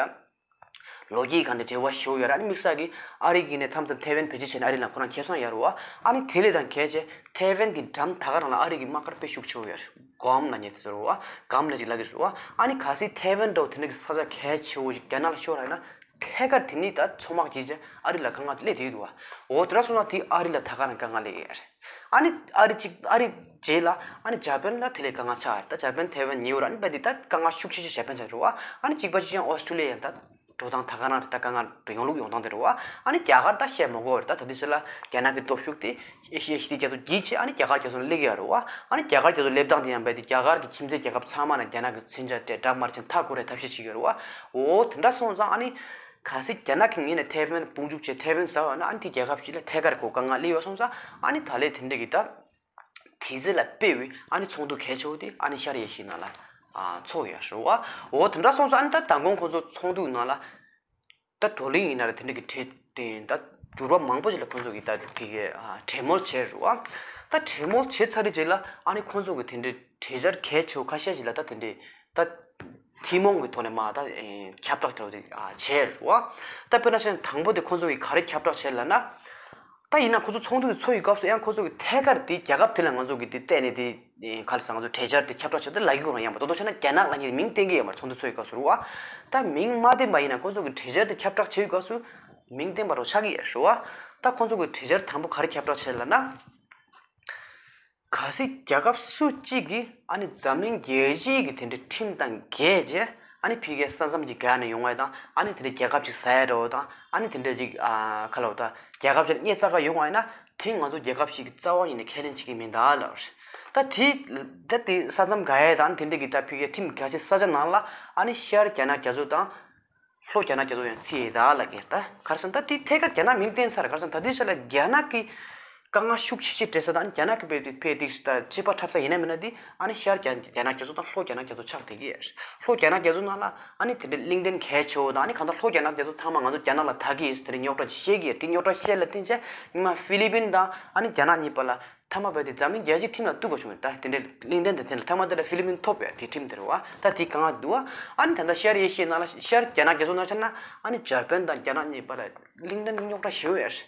ལོ་རྒྱུས་སྒང་ནས་འབྲེལ་བ་ཞེ་པོ་ཡོད་རེད། ཨ་ནི་དམིགས་བསལ་གྱི་ཨ་རི་གི་ནས་མཚམས་མཚམས་ཐའེ་ཝན་བེད་སྤྱོད་བྱས་ནས་ཨ་རི་ལ་ཁོ་རང་ཁེ་བཟང་ཡོད་རེད་བ། ཨ་ནི་དེ་ལས་ཀྱང་གལ་ཆེ་ཐའེ་ཝན་གྱི་འགྲམ་ད་ག་རང་ལ་ཨ་རི་གི་དམག་སྒར་དཔེ་ཤུགས་ཆེ་བོ་ཡོད་རེད། གོམ་ལབ་མཁན་དེ་ཚོ་རེད་བ། གམ་ལབ་ཅིག་ལབ་ཀྱི་རེད་བ། ཨ་ནི་གལ་སྲིད་ཐའེ་ཝན་འདྲ་བོ་དེ་འདྲ་གི་ས་ཆ་གལ་ཆེ་བོ་ཞིག་རྒྱ་ནག་ལ་ཤོར་བ་ཡིན་ན། ཐད་ཀར་དེ་ནས་ད་མཚོ་དམག་བྱས་བྱས་ཨ་རི་ལ་དཀའ་ངལ་སླེབས་བསྡད་ཀྱི་འདུག་བ། འོ་དེ་འདྲ་སོང་ན་དེ་ཨ་རི་ལ་ད་ག་རང་དཀའ་ངལ་སླེབས་ཀྱི་རེད། ཨ་ནི་ཨ་རི་གཅིག་ཨ་རི་རྗེས་ལ་ཨ་ནི་འཇར་པན་ལ་དེ་ལས་དཀའ་ངལ་ཆགས་རེད། ད་འཇར་པན་ཐའེ་ཝན་ཉེ་བོ་རེད། ཨ་ནི་རྦད་དེ་ད་དཀའ་ངལ་ཤུགས་ཆེ་ཤོས་འཇར་པན་ཆགས་རེད་བ། ཨ་ནི་གཅིག་པ་གཅིག་རྐྱང་ཨོ་སི་ཀྲོ་ལི་ཡ་ཡང་ད་འགྲོ་སྟངས་ད་ག་རང་རེད། ད་དཀའ་ངལ་ཡོང་ལུགས་ཡོང་སྟངས་དེ་རེད་བ། ཨ་ནི་རྒྱ་གར་ད་བཤད་མ་དགོས་པ་རེད། ད་ད་དུས་ཚོད་ལ་རྒྱ་ནག་གི་སྟོབས་ཤུགས་དེ་ཨེ་ཤི་ཡ་ཞི་བདེ་རྒྱ་མཚོ་བརྒྱུད་བྱས་ཨ་ནི་རྒྱ་གར་རྒྱ་མཚོ་ནང་སླེབས་ཀྱི་ཡོད་རེད་བ། ཨ་ནི་རྒྱ་གར་རྒྱ་མཚོ་སླེབས་སྟངས་དེ་ཡང་རྦད་དེ་རྒྱ་གར་གྱི་ཁྱིམ་མཚེས་རྒྱལ་ཁབ་ཚང་མ་ནས་རྒྱ་ནག་གི་མཚོན་ཆ་སྤྲད། དགྲ་དམར་ཅན་མཐའ་བསྐོར་རེ་ཐབས་ཤེས་བྱེད་ཀྱི་ཡོད་རེད་བ། འོ་དེ་འདྲ་སོང་ཙང་ཨ་ནི་གལ་སྲིད་རྒྱ་ནག་གི་ངོས་ནས་ཐའེ་ཝན་དཔུང་འཇུག་བྱས་ཐའེ་ཝན་ཟ་བ་ན་ཨ་ནི་དེ་རྒྱལ་ཁབ་ཞིག་ལ་ཐད་ཀར་གོ་དཀའ་ངལ་སླེབས་ཡོད་སོང་ཙང་ཨ་ནི་ད་ལན་དེ་འདྲ་གི་ད། དེ་ཚེ་ལ་དཔེ་བའི་ཨ་ནི་ཚོགས་འདུ་གལ་ཆེ་བོ་དེ་ཨ་ནི་ཤར་ཨེ་ཤི་ཡའི་ནང་ལ་ཨ་ཚོགས་ཡོད་རེད་བ། འོ་དེ་འདྲ་སོང་ཙང་ཨ་ནི་ད་མདང་དགོང་ཁོང་ཚོ་ཚོགས་འདུ་ནང་ལ་ད་བགྲོ་གླེང་ཡིན་ན་རེད། དེ་འདྲ་གི་གྲོས་དེ་ད་འགྱུར་བ་མང་པོ་ཞིག་ལ་ཁོང་ཚོ་གི་ད་དེ་གི་ཨ་གྲོས་མོལ་བྱས་རེད་བ། ད་གྲོས་མོལ་བྱས་ཚར་རེད་རྗེས་ལ་ཨ་ནི་ཁོང་ཚོ་གི་དེ་འདྲའི་གྲོས་འཆར་གལ་ཆེ་བོ་ཁ་ཤས་ཤིག་ལ་ད་དེ་འདྲའི་ད་ཐུན་མོང་གི་ཐོག་ནས་མ་ད་ཨེ་ཁྱབ་བསྒྲགས་དེ་འདྲ་བོ་དེ་ཨ་བྱས་རེད་བ། ད་དཔེར་ན་བཤད་ན་དང་པོ་དེ་ཁོང་ཚོ་གི་ག་རེ་ཁྱབ་བསྒྲགས་བྱས་ལབ་ན། ད་ཡིན་ན་ཁོ་ཚོ་ཚོགས་འདུ་དེ་ཚོགས་ཡི་སྐབས་སུ་ཡང་ཁོ་ཚོ་གི་ཐད་ཀར་དེ་རྒྱལ་ཁབ་དེ་ལ་ང་ཚོ་གི་དེ་བལྟས་ནས་དེ་ག་རེ་ཟེར། ང་ཚོ་གྲོས་འཆར་དེ་ཁྱབ་བསྒྲགས་བྱེད་དུས་ལབ་ཀྱི་ཡོད་རེད། ཡང་མ་གཏོགས་ཆ་ན་རྒྱ་ནག་ལབ་མཁན་དེ་མིང་བསྟན་གྱི་ཡོད་མ་རེད། ཚོགས་འདུ་ཚོགས་ཡི་སྐབས་སུ་རེད་བ། ད་མིང་མ་བསྟན་པ་ཡིན་ན་ཁོ་ཚོ་གི་གྲོས་འཆར་དེ་ཁྱབ་བསྒྲགས་བྱེད་ཡི་སྐབས་སུ་མིང་བསྟན་པ་རོ་ཆགས་ཀྱི་ཡོད་རེད་བ། ད་ཁོ་ཚོ་གི་གྲོས་འཆར་དང་པོ་ག་རེ་ཁྱབ་བསྒྲགས་བྱས་ལབ་ན། གལ་སྲིད་རྒྱལ་ཁབ་སུ་གཅིག་གིས་ཨ་ནི་འཛམ་གླིང་རྒྱལ་སྤྱིའི་གི་དེ་འདྲའི་ཁྲིམས་དང་འགལ་རྗེས་ཨ་ནི་ཕ་གིའི་ས་མཚམས་ཀྱི་བརྒལ་ནས་ཡོང་བ་དང་ཨ་ནི་དེ་འདྲའི་རྒྱལ་ཁབ་ཅིག་ཟ་ཡ་འདྲ་བོ་དང་ཨ་ནི་དེ་འདྲའི་ཅིག་ཨ་ག་ལབ་ད་རྒྱལ་ཁབ་ཅིག་ལ་རྙེད་ས་ག་ཡོང་བ་ཡིན་ན་དེ་ང་ཚོ་རྒྱལ་ཁབ་ཞིག་གི་རྩ་བ་ཉིད་ནས་ཁས་ལེན་བྱེད་ཀྱི་མིན་ད་ལབ་རེད། ད་དེ་ད་དེ་ས་མཚམས་བརྒལ་ཡ་དང་དེ་འདྲའི་གི་ད་ཕ་གིའི་ཁྲིམས་འགལ་བྱེད་ས་ཆ་ནང་ལ་ཨ་ནི་ཤར་རྒྱ་ནག་རྒྱ་མཚོ་དང་། ལྷོ་རྒྱ་ནག་རྒྱ་མཚོ་ཡང་ཚུད་ཡོད་ད་ལབ་ཀྱི་ད། ག་རེ་ཟེར་ན་ད་དེ་ཐད་ཀར་རྒྱ་ནག་མིང་བསྟན་ཚར། ག་རེ་ཟེར་ན་ད་དེ་ས་ལ་རྒྱ་ནག་གི་དཀའ་ངལ་ཤུགས་ཆེ་ཆེ་འཕྲད་ས་དང་རྒྱ་ནག་གི་དཔེ་དེ་དཔེ་དེ་ད་ཕྱི་པ་འཁྲབ་ས་ཡིན་ན་མིན་ན་དེ་ཨ་ནི་ཤར་རྒྱ་རྒྱ་ནག་རྒྱ་མཚོ་དང་ལྷོ་རྒྱ་ནག་རྒྱ་མཚོ་ཆགས་བསྡད་ཀྱི་ཡོད། ལྷོ་རྒྱ་ནག་རྒྱ་མཚོ་ནང་ལ་ཨ་ནི་དེ་འདྲའི་གླིང་ཕྲན་གལ་ཆེ་བོ་དང་ཨ་ནི་གང་ལྟར་ལྷོ་རྒྱ་ནག་རྒྱ་མཚོ་ཚང་མ་ང་ཚོ་རྒྱ་ནག་ལ་ད་གི་ཡོད་ཟེར་དེ་འདྲའི་རྙོག་དྲ་བཤད་ཀྱི་ཡོད། དེ་རྙོག་དྲ་བཤད་ལ་བརྟེན་བྱས་ཉི་མ་ཧྥི་ལི་པིན་དང་ཨ་ནི་རྒྱ་ནག་གཉིས་བར་ལ། མཐའ་མ་བས་དེ་འཛམ་གླིང་རྒྱལ་སྤྱིའི་ཁྲིམས་ལ་གཏུགས་པ་བྱུང་ཡོད། ད་དེ་འདྲའི་གླིང་ཕྲན་དེ་དེ་ལ་མཐའ་མ་དེ་ལ་ཧྥི་ལི་པིན་ཐོབ་ཡོད། དེ་ཁྲིམས་དེ་རེད་བ། ད་དེ་གང་འདུག་བ། ཨ་ནི་ད་ལྟ་ཤར་ཨེ་ཤི་ཡའི་ནང་ལ་ཤར་རྒྱ་ནག་རྒྱ་མཚོ་ནང་ཆ་ན་ཨ་ནི་འཇར་པན་དང་རྒྱ་ནག་གཉིས་བར་ལ་གླིང་ཕྲན་རྙོག་དྲ་ཞེ་པོ་ཡོད།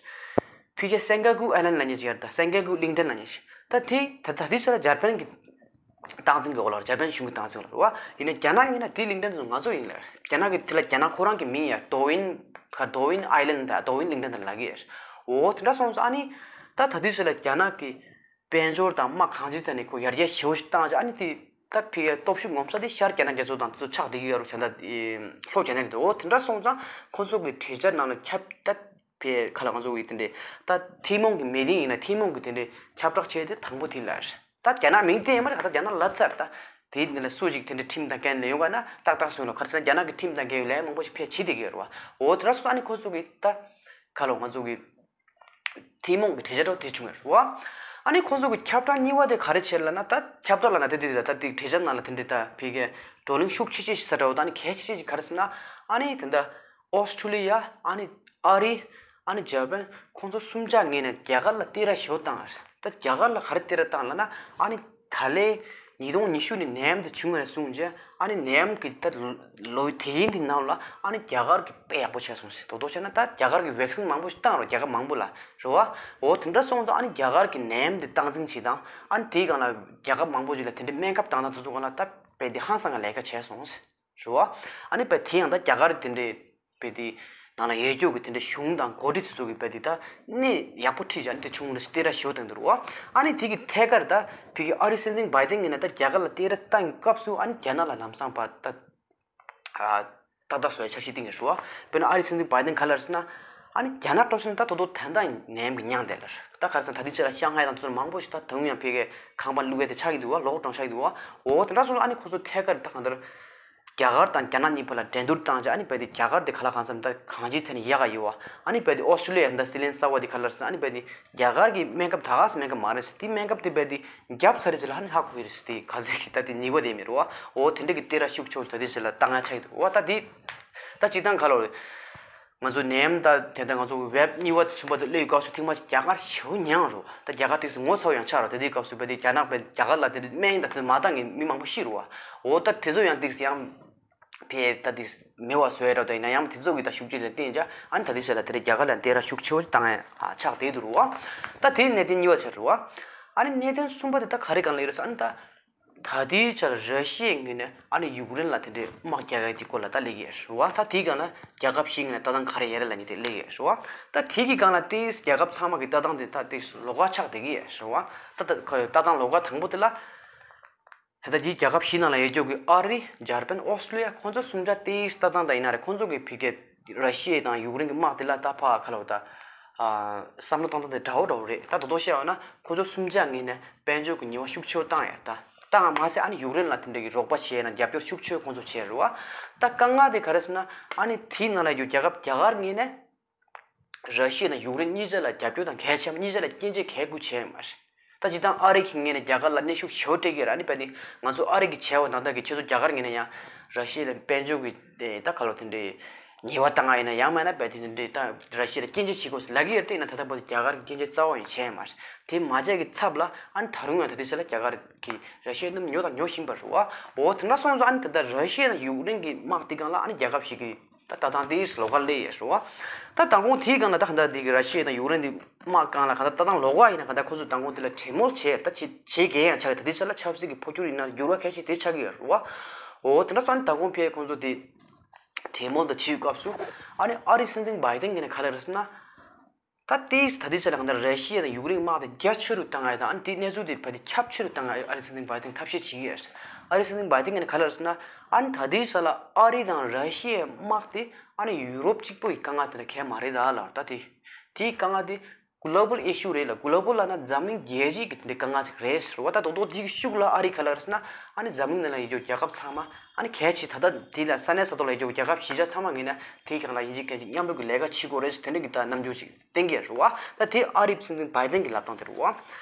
ཕ་གིའི་སེན་ཀ་གུ་ཨའི་ལན་ལབ་མཁན་ཅིག་ཡོད་རེད། ད་སེན་ཀ་གུ་གླིང་ཕྲན་ལབ་མཁན་ཞིག་ད་དེ་ད་ད་དེ་ཚོ་ལ་འཇར་པན་གྱི་སྟངས་འཛིན་གྱི་འོག་ལ་རེད། འཇར་པན་གཞུང་གི་སྟངས་འཛིན་འོག་ལ་རེད་བ། ཡིན་ནའི་རྒྱ་ནག་ཡིན་ན་དེའི་གླིང་ཕྲན་དེ་ཚོ་ང་ཚོ་ཡིན་ལ། རྒྱ་ནག་གི་དེ་ལ་རྒྱ་ནག་ཁོ་རང་གི་མིང་ཡ་ཏོ་ཝིན། ག་ཏོ་ཝིན་ཨའི་ལན་ད་ཏོ་ཝིན་གླིང་ཕྲན་དེ་ལབ་ཀྱི་ཡོད། འོ་དེ་འདྲ་སོང་ཙང་ཨ་ནི་ད་ད་དུས་ཚོད་ལ་རྒྱ་ནག་གི་དཔལ་འབྱོར་དང་དམག་གང་ཅིའི་ཐད་ནས་ཁོ་ཡར་རྒྱས་ཞེ་པོ་ཞིག་བཏང་རྗེས་ཨ་ནི་དེ་ད་ཕ་གིའི་སྟོབས་ཤུགས་ངོམ་ས་དེ་ཤར་རྒྱ་ནག་རྒྱ་མཚོ་དང་དེ་ཚོ་ཆགས་བསྡད་ཀྱི་ཡོད་རེད། བྱས་ད་ལྷོ་རྒྱ་ནག་རྒྱ་མཚོ། འོ་དེ་འདྲ་སོང་ཙང་ཁོ་ཚོ་གི་གྲོས་འཆར་ནང་ལ་ཁྱབ་ད་ཕ་གི་ཁ་ལ་ང་ཚོ་གི་དེ་འདྲའི་ད་ཐུན་མོང་གི་མི་ཏིང་ཡིན་ན་ཐུན་མོང་གི་དེ་འདྲའི་ཁྱབ་བསྒྲགས་བྱས་ཏེ་དང་པོ་དེ་ལ་རེད། ད་རྒྱ་ནག་མིང་བསྟན་ཡོད་མ་རེད། ད་རྒྱ་ནག་ལབ་ཚར་ད། དེའི་ནང་ལ་སུ་ཞིག་དེ་འདྲའི་ཁྲིམས་དང་འགལ་ནས་ཡོང་ག་ན་ཏག་ཏག་སོང་ལ། ག་རེ་ཟེར་ན་རྒྱ་ནག་གི་ཁྲིམས་དང་འགལ་བའི་ལས་མང་པོ་ཞིག་ཕལ་བྱེད་བསྡད་ཀྱི་ཡོད་རེད་བ། འོ་དེ་འདྲ་སོང་ཙང་ཨ་ནི་ཁོ་ཚོ་གི་ད་ག་ལ་ང་ཚོ་གི་ཐུན་མོང་གི་གྲོས་འཆར་འདྲ་བོ་དེ་བྱུང་ཡོད་རེད་བ། ཨ་ནི་ཁོ་ཚོ་གི་ཁྱབ་བསྒྲགས་གཉིས་པ་དེ་ག་རེ་བྱས་ལབ་ན། ད་ཁྱབ་བསྒྲགས་ལབ་ན་དེ་དེ་དེ་ད་དེ་གྲོས་འཆར་ནང་ལ་དེ་འདྲའི་ད་ཕ་གིའི་བགྲོ་གླེང་ཤུགས་ཆེ་ཆེ་ཞིག་ས་འདྲ་བོ་ད་ཨ་ནི་གལ་ཆེ་ཆེ་ཞིག་ག་རེ་ཟེར་ན། ཨ་ནི་དེ་འདྲ་ཨོ་སི་ཁྲུ་ལི་ཡ། ཨ་ནི་ཨ་རི། ཨ་ནི་འཇར་པན། ཁོང་ཚོ་གསུམ་ཆ་ངོས་ནས་རྒྱ་གར་ལ་བསྟོད་ར་ཞེ་པོ་བཏང་བ་རེད། ད་རྒྱ་གར་ལ་ག་རེ་བསྟོད་ར་བཏང་ལབ་ན། ཨ་ནི་ད་ལན་ཉིས་སྟོང་ཉི་ཤུ་ནས་ནད་ཡམས་དེ་བྱུང་བ་ནས་བཟུང་བྱས་ཨ་ནི་ནད་ཡམས་ཀྱི་ད་ལོ་དུས་ཡུན་དེ་ནང་ལ་ཨ་ནི་རྒྱ་གར་གྱིས་དཔེ་ཡག་པོ་བྱས་སོང་ཟེར། རྡོག་རྡོག་བཤད་ན་ད་རྒྱ་གར་གྱིས་ཝེག་སིན་མང་པོ་ཞིག་བཏང་རོགས་རྒྱལ་ཁབ་མང་པོ་ལ་རེད་བ། འོ་དེ་འདྲ་སོང་ཙང་ཨ་ནི་རྒྱ་གར་གྱི་ནད་ཡམས་དེ་སྟངས་འཛིན་བྱེད་སྟངས། ཨ་ནི་དེའི་སྒང་ལ་རྒྱལ་ཁབ་མང་པོ་ཞིག་ལ་དེ་འདྲའི་སྨན་ཁབ་བཏང་སྟངས་དེ་ཚོ་སྒང་ལ་ད་དཔེ་དེ་ཧང་སང་གི་ལས་ཀ་བྱས་སོང་ཟེར། རེད་བ། ཨ་ནི་དཔེ་དེ་ཡང་ད་རྒྱ་གར་དེ་འདྲའི་དཔེ་དེ་ ནང་ལ་ཡོད་རྒྱུ་གི་དེ་འདྲའི་གཞུང་དང་འགོ་ཁྲིད་དེ་ཚོ་གི་བས་དེ་ད་གནས་ཡག་པོ་ཁྲིད་བྱས་ནས་དེ་ཆུང་ངུ་ལ་སྟེ་ར་ཞོ་དང་འདུག་རོ། ཨ་ནི་དེ་གི་ཐད་ཀར་ད་ཕི་གི་ཨ་རི་སྲིད་འཛིན་བྷའི་ཏན་ངོས་ནས་ད་རྒྱ་གར་ལ་སྟེ་ར་བཏང་སྐབས་སུ་ཨ་ནི་རྒྱ་ནག་ལ་ལམ་སང་བ་ད། ཏག་ཏག་བཟོ་ཡ་འཆར་གཞི་བཏིང་ཡོད་རེད་བ། དཔེར་ན་ཨ་རི་སྲིད་འཛིན་བྷའི་ཏན་ག་ལ་རེད་ཟེར་ན། ཨ་ནི་རྒྱ་ནག་སྤྲོ་སེམས་ད་དོ་དོ་ད་ལྟ་ནད་ཡམས་ཀྱི་མྱངས་བསྡད་ལ་རེད། ད་ག་རེ་ཟེར་ན་ད་ལྟའི་ཆ་ལ་ཤང་ཧའེ་དང་ཚུར་མང་པོ་ཞིག་ད་དུང་ཡང་ཕ་གིའི་ཁང་པ་བླུག་ཡ་དེ་ཆགས་ཀྱི་འདུག་བ། ལོག་གྲོངས་ཆགས་ཀྱི་འདུག་བ། འོ་དེ་འདྲ་སོང་ཙང་ཨ་ནི་ཁོ་ཚོ་ཐད་ཀར་ད་གང་ལྟར། རྒྱ་གར་དང་རྒྱ་ནག་གཉིས་བར་ལ་འགྲན་བསྡུར་བཏང་བྱས་ཨ་ནི་རྦད་དེ་རྒྱ་གར་དེ་ག་ལ་གང་འཚམ་ད་གང་ཅིའི་ཐད་ནས་ཡག་ག་ཡོད་བ། ཨ་ནི་རྦད་དེ་ཨོ་སི་ཀྲོ་ལི་ཡ་ད་སྲིད་བློན་གསར་བ་དེ་ག་ལ་རེད་ཟེར་ན་ཨ་ནི་རྦད་དེ་རྒྱ་གར་གྱི་སྨན་ཁབ་ད་ག་སེ་སྨན་ཁབ་མ་རེད་ཟེར་དེ་སྨན་ཁབ་དེ་རྦད་དེ། རྒྱབ་ཚར་རེད་ཅེས་ལ་ཧ་ནི་ཧ་གོ་གི་རེད་ཟེར་ཏེ་ག་ཟེར་གི་ད་དེ་ནུས་པ་དེ་མེད་རེད་བ། འོ་དེ་འདྲ་གི་སྟེ་ར་ཤུགས་ཆེ་བོ་ད་དེ་ཟེར་ལ་བཏང་ཡ་ཆགས་ཀྱི་འདུག་བ། ད་དེ་ད་སྤྱིར་བཏང་ག་ལ་རེད། ང་ཚོ་ནད་ཡམས་ད་དེ་ད་ང་ཚོ་ཝེབ་གཉིས་པ་དེ་གསུམ་པ་དེ་སླེབས་ཡོད་སྐབས་སུ་ཐེངས་མ་གཅིག་རྒྱ་གར་ཞེ་པོ་མྱངས་རེད་བ། ད་རྒྱ་གར་ཏིག་སེ་ངོ་ཚ་བོ་ཡང་ཆགས་རེད། དེ་དུས་སྐབས་སུ་བས་དེ་རྒྱ་ནག་པས་རྒྱ་གར་ལ་དེ་འདྲ་སྨན་ད་དེ་མ་བཏང་གི་མི་མང་པོ་ཤི་རེད་བ། འོ་ད་དེ་ཚོ་ཡང་ཏིག་སེ་ཡང་། ཕའི་ད་དེ་མེད་པ་བཟོ་ཡ་འདྲ་བོ་དང་ཡིན་ན་ཡང་དེ་ཚོ་གི་ད་ཤུགས་རྐྱེན་ལ་བརྟེན་བྱས་ཨ་ནི་ད་དེ་ཆ་ལ་དེ་རེད་རྒྱ་གར་ལ་དེ་ར་ཤུགས་ཆེ་བོ་བཏང་ཡ་ཆགས་བསྡད་འདུག་རུ་བ། ད་དེ་གནད་དོན་གཉིས་པ་ཆགས་རུ་བ། ཨ་ནི་གནད་དོན་གསུམ་པ་དེ་ད་ག་རེ་གང་ལ་ཡོད་རེད་ཟེར་ཨ་ནི་ད། ད་དེའི་ཆར་ར་ཤི་ཡའི་ངོས་ནས་ཨ་ནི་ཡུཀ་རེན་ལ་དེ་འདྲའི་དམག་རྒྱག་ཡ་དེ་སྐོར་ལ་ད་སླེབས་ཀྱི་ཡོད་རུ་བ། ད་དེའི་སྒང་ལ་རྒྱལ་ཁབ་བཞིའི་ངོས་ནས་ལྟ་སྟངས་ག་རེ་ཡོད་རེད་ལབ་མཁན་དེ་སླེབས་ཀྱི་ཡོད་རུ་བ། ད་དེ་གི་སྒང་ལ་དེ་རྒྱལ་ཁབ་ཚང་མ་གི་ལྟ་སྟངས་དེ་ད་དེ་ལོགས་ཀ་ཆགས་བསྡད་ཀྱི་ཡོད་རུ་བ། ད་ད་ཁོ་ལྟ་སྟངས་ལོགས་ཀ་དང་པོ་དེ་ལ། ད་ལྟ་དེའི་རྒྱལ་ཁབ་བཞི་ནང་ལ་ཡོད་རྒྱུ་གི་ཨ་རི། འཇར་པན། ཨོ་སི་ཀྲོ་ལི་ཡ། ཁོང་ཚོ་གསུམ་ཆ་དེའི་ལྟ་སྟངས་དང་ཡིན་ན་རེད། ཁོང་ཚོ་གི་ཕི་གེ་ར་ཤི་ཡ་དང་ཡུཀ་རེན་གི་དམག་དེ་ལ་ད་ཕ་ག་ལ་བ་ད། ཨ། བསམ་བློ་གཏོང་སྟངས་དེ་འདྲ་བོ་འདྲ་བོ་རེད། ད་དོ་དོ་བཤད་པ་ན་ཁོང་ཚོ་གསུམ་ཆ་ངོས་ནས་དཔལ་འབྱོར་གི་ཉེས་པ་ཤུགས་ཆེ་བོ་བཏང་ཡ་ད། བཏང་བ་མ་ཟད་ཨ་ནི་ཡུཀ་རེན་ལ་དེ་འདྲ་གི་རོགས་པ་བྱས་ན་རྒྱབ་སྐྱོར་ཤུགས་ཆེ་བོ་ཁོང་ཚོ་བྱས་རེད་བ། ད་དཀའ་ངལ་དེ་ག་རེ་ཟེར་ན་ཨ་ནི་དེའི་ནང་ལ་ཡོད་རྒྱལ་ཁབ་རྒྱ་གར་ངོས་ནས། ར་ཤི་ཡ་དང་ཡུཀ་རེན་གཉིས་ཆ་ལ་རྒྱབ་སྐྱོར་དང་གལ་ཆེ་བ་གཉིས་ཆ་ལ་སྐྱོན་བརྗོད་གལ་དགོས་བྱས་མ་རེད། ད་སྤྱིར་བཏང་ཨ་རི་གི་ངོས་ནས་རྒྱ་གར་ལ་གནོན་ཤུགས་ཞེ་པོ་སྤྲད་ཀྱི་རེད། ཨ་ནི་བས་ནི་ང་ཚོ་ཨ་རི་གི་བྱས་པ་ནང་ལྟར་གྱི་ཁྱེད་ཚོ་རྒྱ་གར་ངོས་ནས་ཡང་ར་ཤི་ཡ་ལ་དཔལ་འབྱོར་གྱི་ད་ག་ལོ་དེ་འདྲའི་ཉེས་པ་བཏང་ཡ་ཡིན་ན་ཡང་མིན་ན་བས་དེ་འདྲའི་ད་ར་ཤི་ཡ་ལ་སྐྱོན་བརྗོད་བྱེད་དགོས་ཟེར་ལབ་ཀྱི་ཡོད་རེད། དེ་ཡིན་ན་ད་ལྟ་བར་དུ་རྒྱ་གར་གྱི་སྐྱོན་བརྗོད་རྩ་བ་ཡང་བྱས་མ་རེད། དེ་མ་བྱས་ཀྱི་ཚབ་ལ་ཨ་ནི་ད་རུང་ཡང་ད་ལྟའི་ཆ་ལ་རྒྱ་གར་གྱིས་ར་ཤི་ཡའི་གནམ་ཉོ་དང་ཉོ་བཞིན་པ་རེད་བ། འོ་དེ་འདྲ་སོང་ཙང་ཨ་ནི་ད་ལྟ་ར་ཤི་ཡ་དང་ཡུཀ་རེན་གྱི་དམག་དེ་སྒང་ལ་ཨ་ནི་རྒྱལ་ཁབ་ཞིག་གིས། ད་ལྟ་སྟངས་དེ་ལོགས་ཀ་སླེབས་ཡོད་རེད་བ། ད་མདང་དགོང་དེའི་སྒང་ལ་ད་ག་འདྲ་དེ་གི་ར་ཤི་ཡ་དང་ཡུཀ་རེན་དེ་དམག་སྒང་ལ་ག་འདྲ་ལྟ་སྟངས་ལོགས་ཀ་ཡིན་ན་ག་འདྲ་ཁོ་ཚོས་མདང་དགོང་དེ་ལ་གྲོས་མོལ་བྱས་ད་བྱེད་བྱེད་མཁན་ཡང་ཆགས་ཡོད། ད་དེ་ཆ་ལ་ཆབ་སྲིད་ཀྱི་འཕོ་འགྱུར་ཡིན་ན་འགྱུར་བ་གལ་ཆེ་དེ་ཆགས་ཀྱི་ཡོད་རེད་བ། འོ་དེ་འདྲ་སོང་ནས་མདང་དགོང་ཕར་ཁོང་ཚོ་དེ་གྲོས་མོལ་དང་བྱེད་སྐབས་སུ་ཨ་ནི་ཨ་རིའི་སྲིད་འཛིན་བྷའི་ཏན་གྱིས་ནས་ག་ལབ་རེད་ཟེར་ན། ད་ལྟའི་ད་ལྟའི་ཆ་ལ་གང་ལྟར་ར་ཤི་ཡ་དང་ཡུཀ་རེན་དམག་དེ་རྒྱ་ཆེ་རུ་བཏང་ཡ་དང་ཨ་ནི་དེའི་གནས་ཚུལ་དེ་བར་དེ་ཁྱབ་ཆེ་རུ་བཏང་ཡ་ཨ་རིའི་སྲིད་འཛིན་བྷའི་ཏན་ཐབས་ཤེས་བྱེད་ཀྱི་ཡོད་རེད། ཨ་རིའི་སྲིད་འཛིན་བྷའི་ཏན་གྱིས་ནས་ག་ལབ་རེད་ཟེར་ན། ཨ་ནི་ད་ལྟའི་ཆ་ལ་ཨ་རི་དང་ར་ཤི་ཡའི་དམག་དེ་ཨ་ནི་ཡུ་རོབ་གཅིག་པོ་ཡི་དཀའ་ངལ་དེ་འདྲ་གང་ཡང་མ་རེད་ད་ལབ། ད་དེ་དེའི་དཀའ་ངལ་དེ་གོ་ལོ་བལ་ཨི་ཤུ་རེད་ལ། གོ་ལོ་བལ་ལབ་ན་འཛམ་གླིང་རྒྱལ་སྤྱིའི་གི་དེ་འདྲའི་དཀའ་ངལ་ཅིག་རེད་ཟེར་བ། ད་རྡོག་རྡོག་དེའི་གི་ཤུགས་ལ་ཨ་རི་ག་ལབ་རེད་ཟེར་ན། ཨ་ནི་འཛམ་གླིང་ནང་ལ་ཡོད་རྒྱུ་རྒྱལ་ཁབ་ཚང་མ་ཨ་ནི་གལ་ཆེ་ད་ལྟ་དེ་ལ་ས་གནས་ས་ཐོག་ལ་ཡོད་རྒྱུ་རྒྱལ་ཁབ་གཞིས་ཆགས་ཚང་མ་ངོས་ནས་དེའི་སྒང་ལ་ཡིན་གཅིག་མཁན་གཅིག་མཉམ་རུབ་ཀྱི་ལས་ཀ་བྱེད་དགོས་རེད་ཟེར་དེ་འདྲ་གི་ད་རྣམ་འགྱུར་ཅིག་བསྟན་གྱི་ཡོད་རེད་བ། ད་དེ་ཨ་རིའི་སྲིད་འཛིན་བྷའི་ཏན་གྱི་ལབ་སྟངས་དེ་རེད་བ།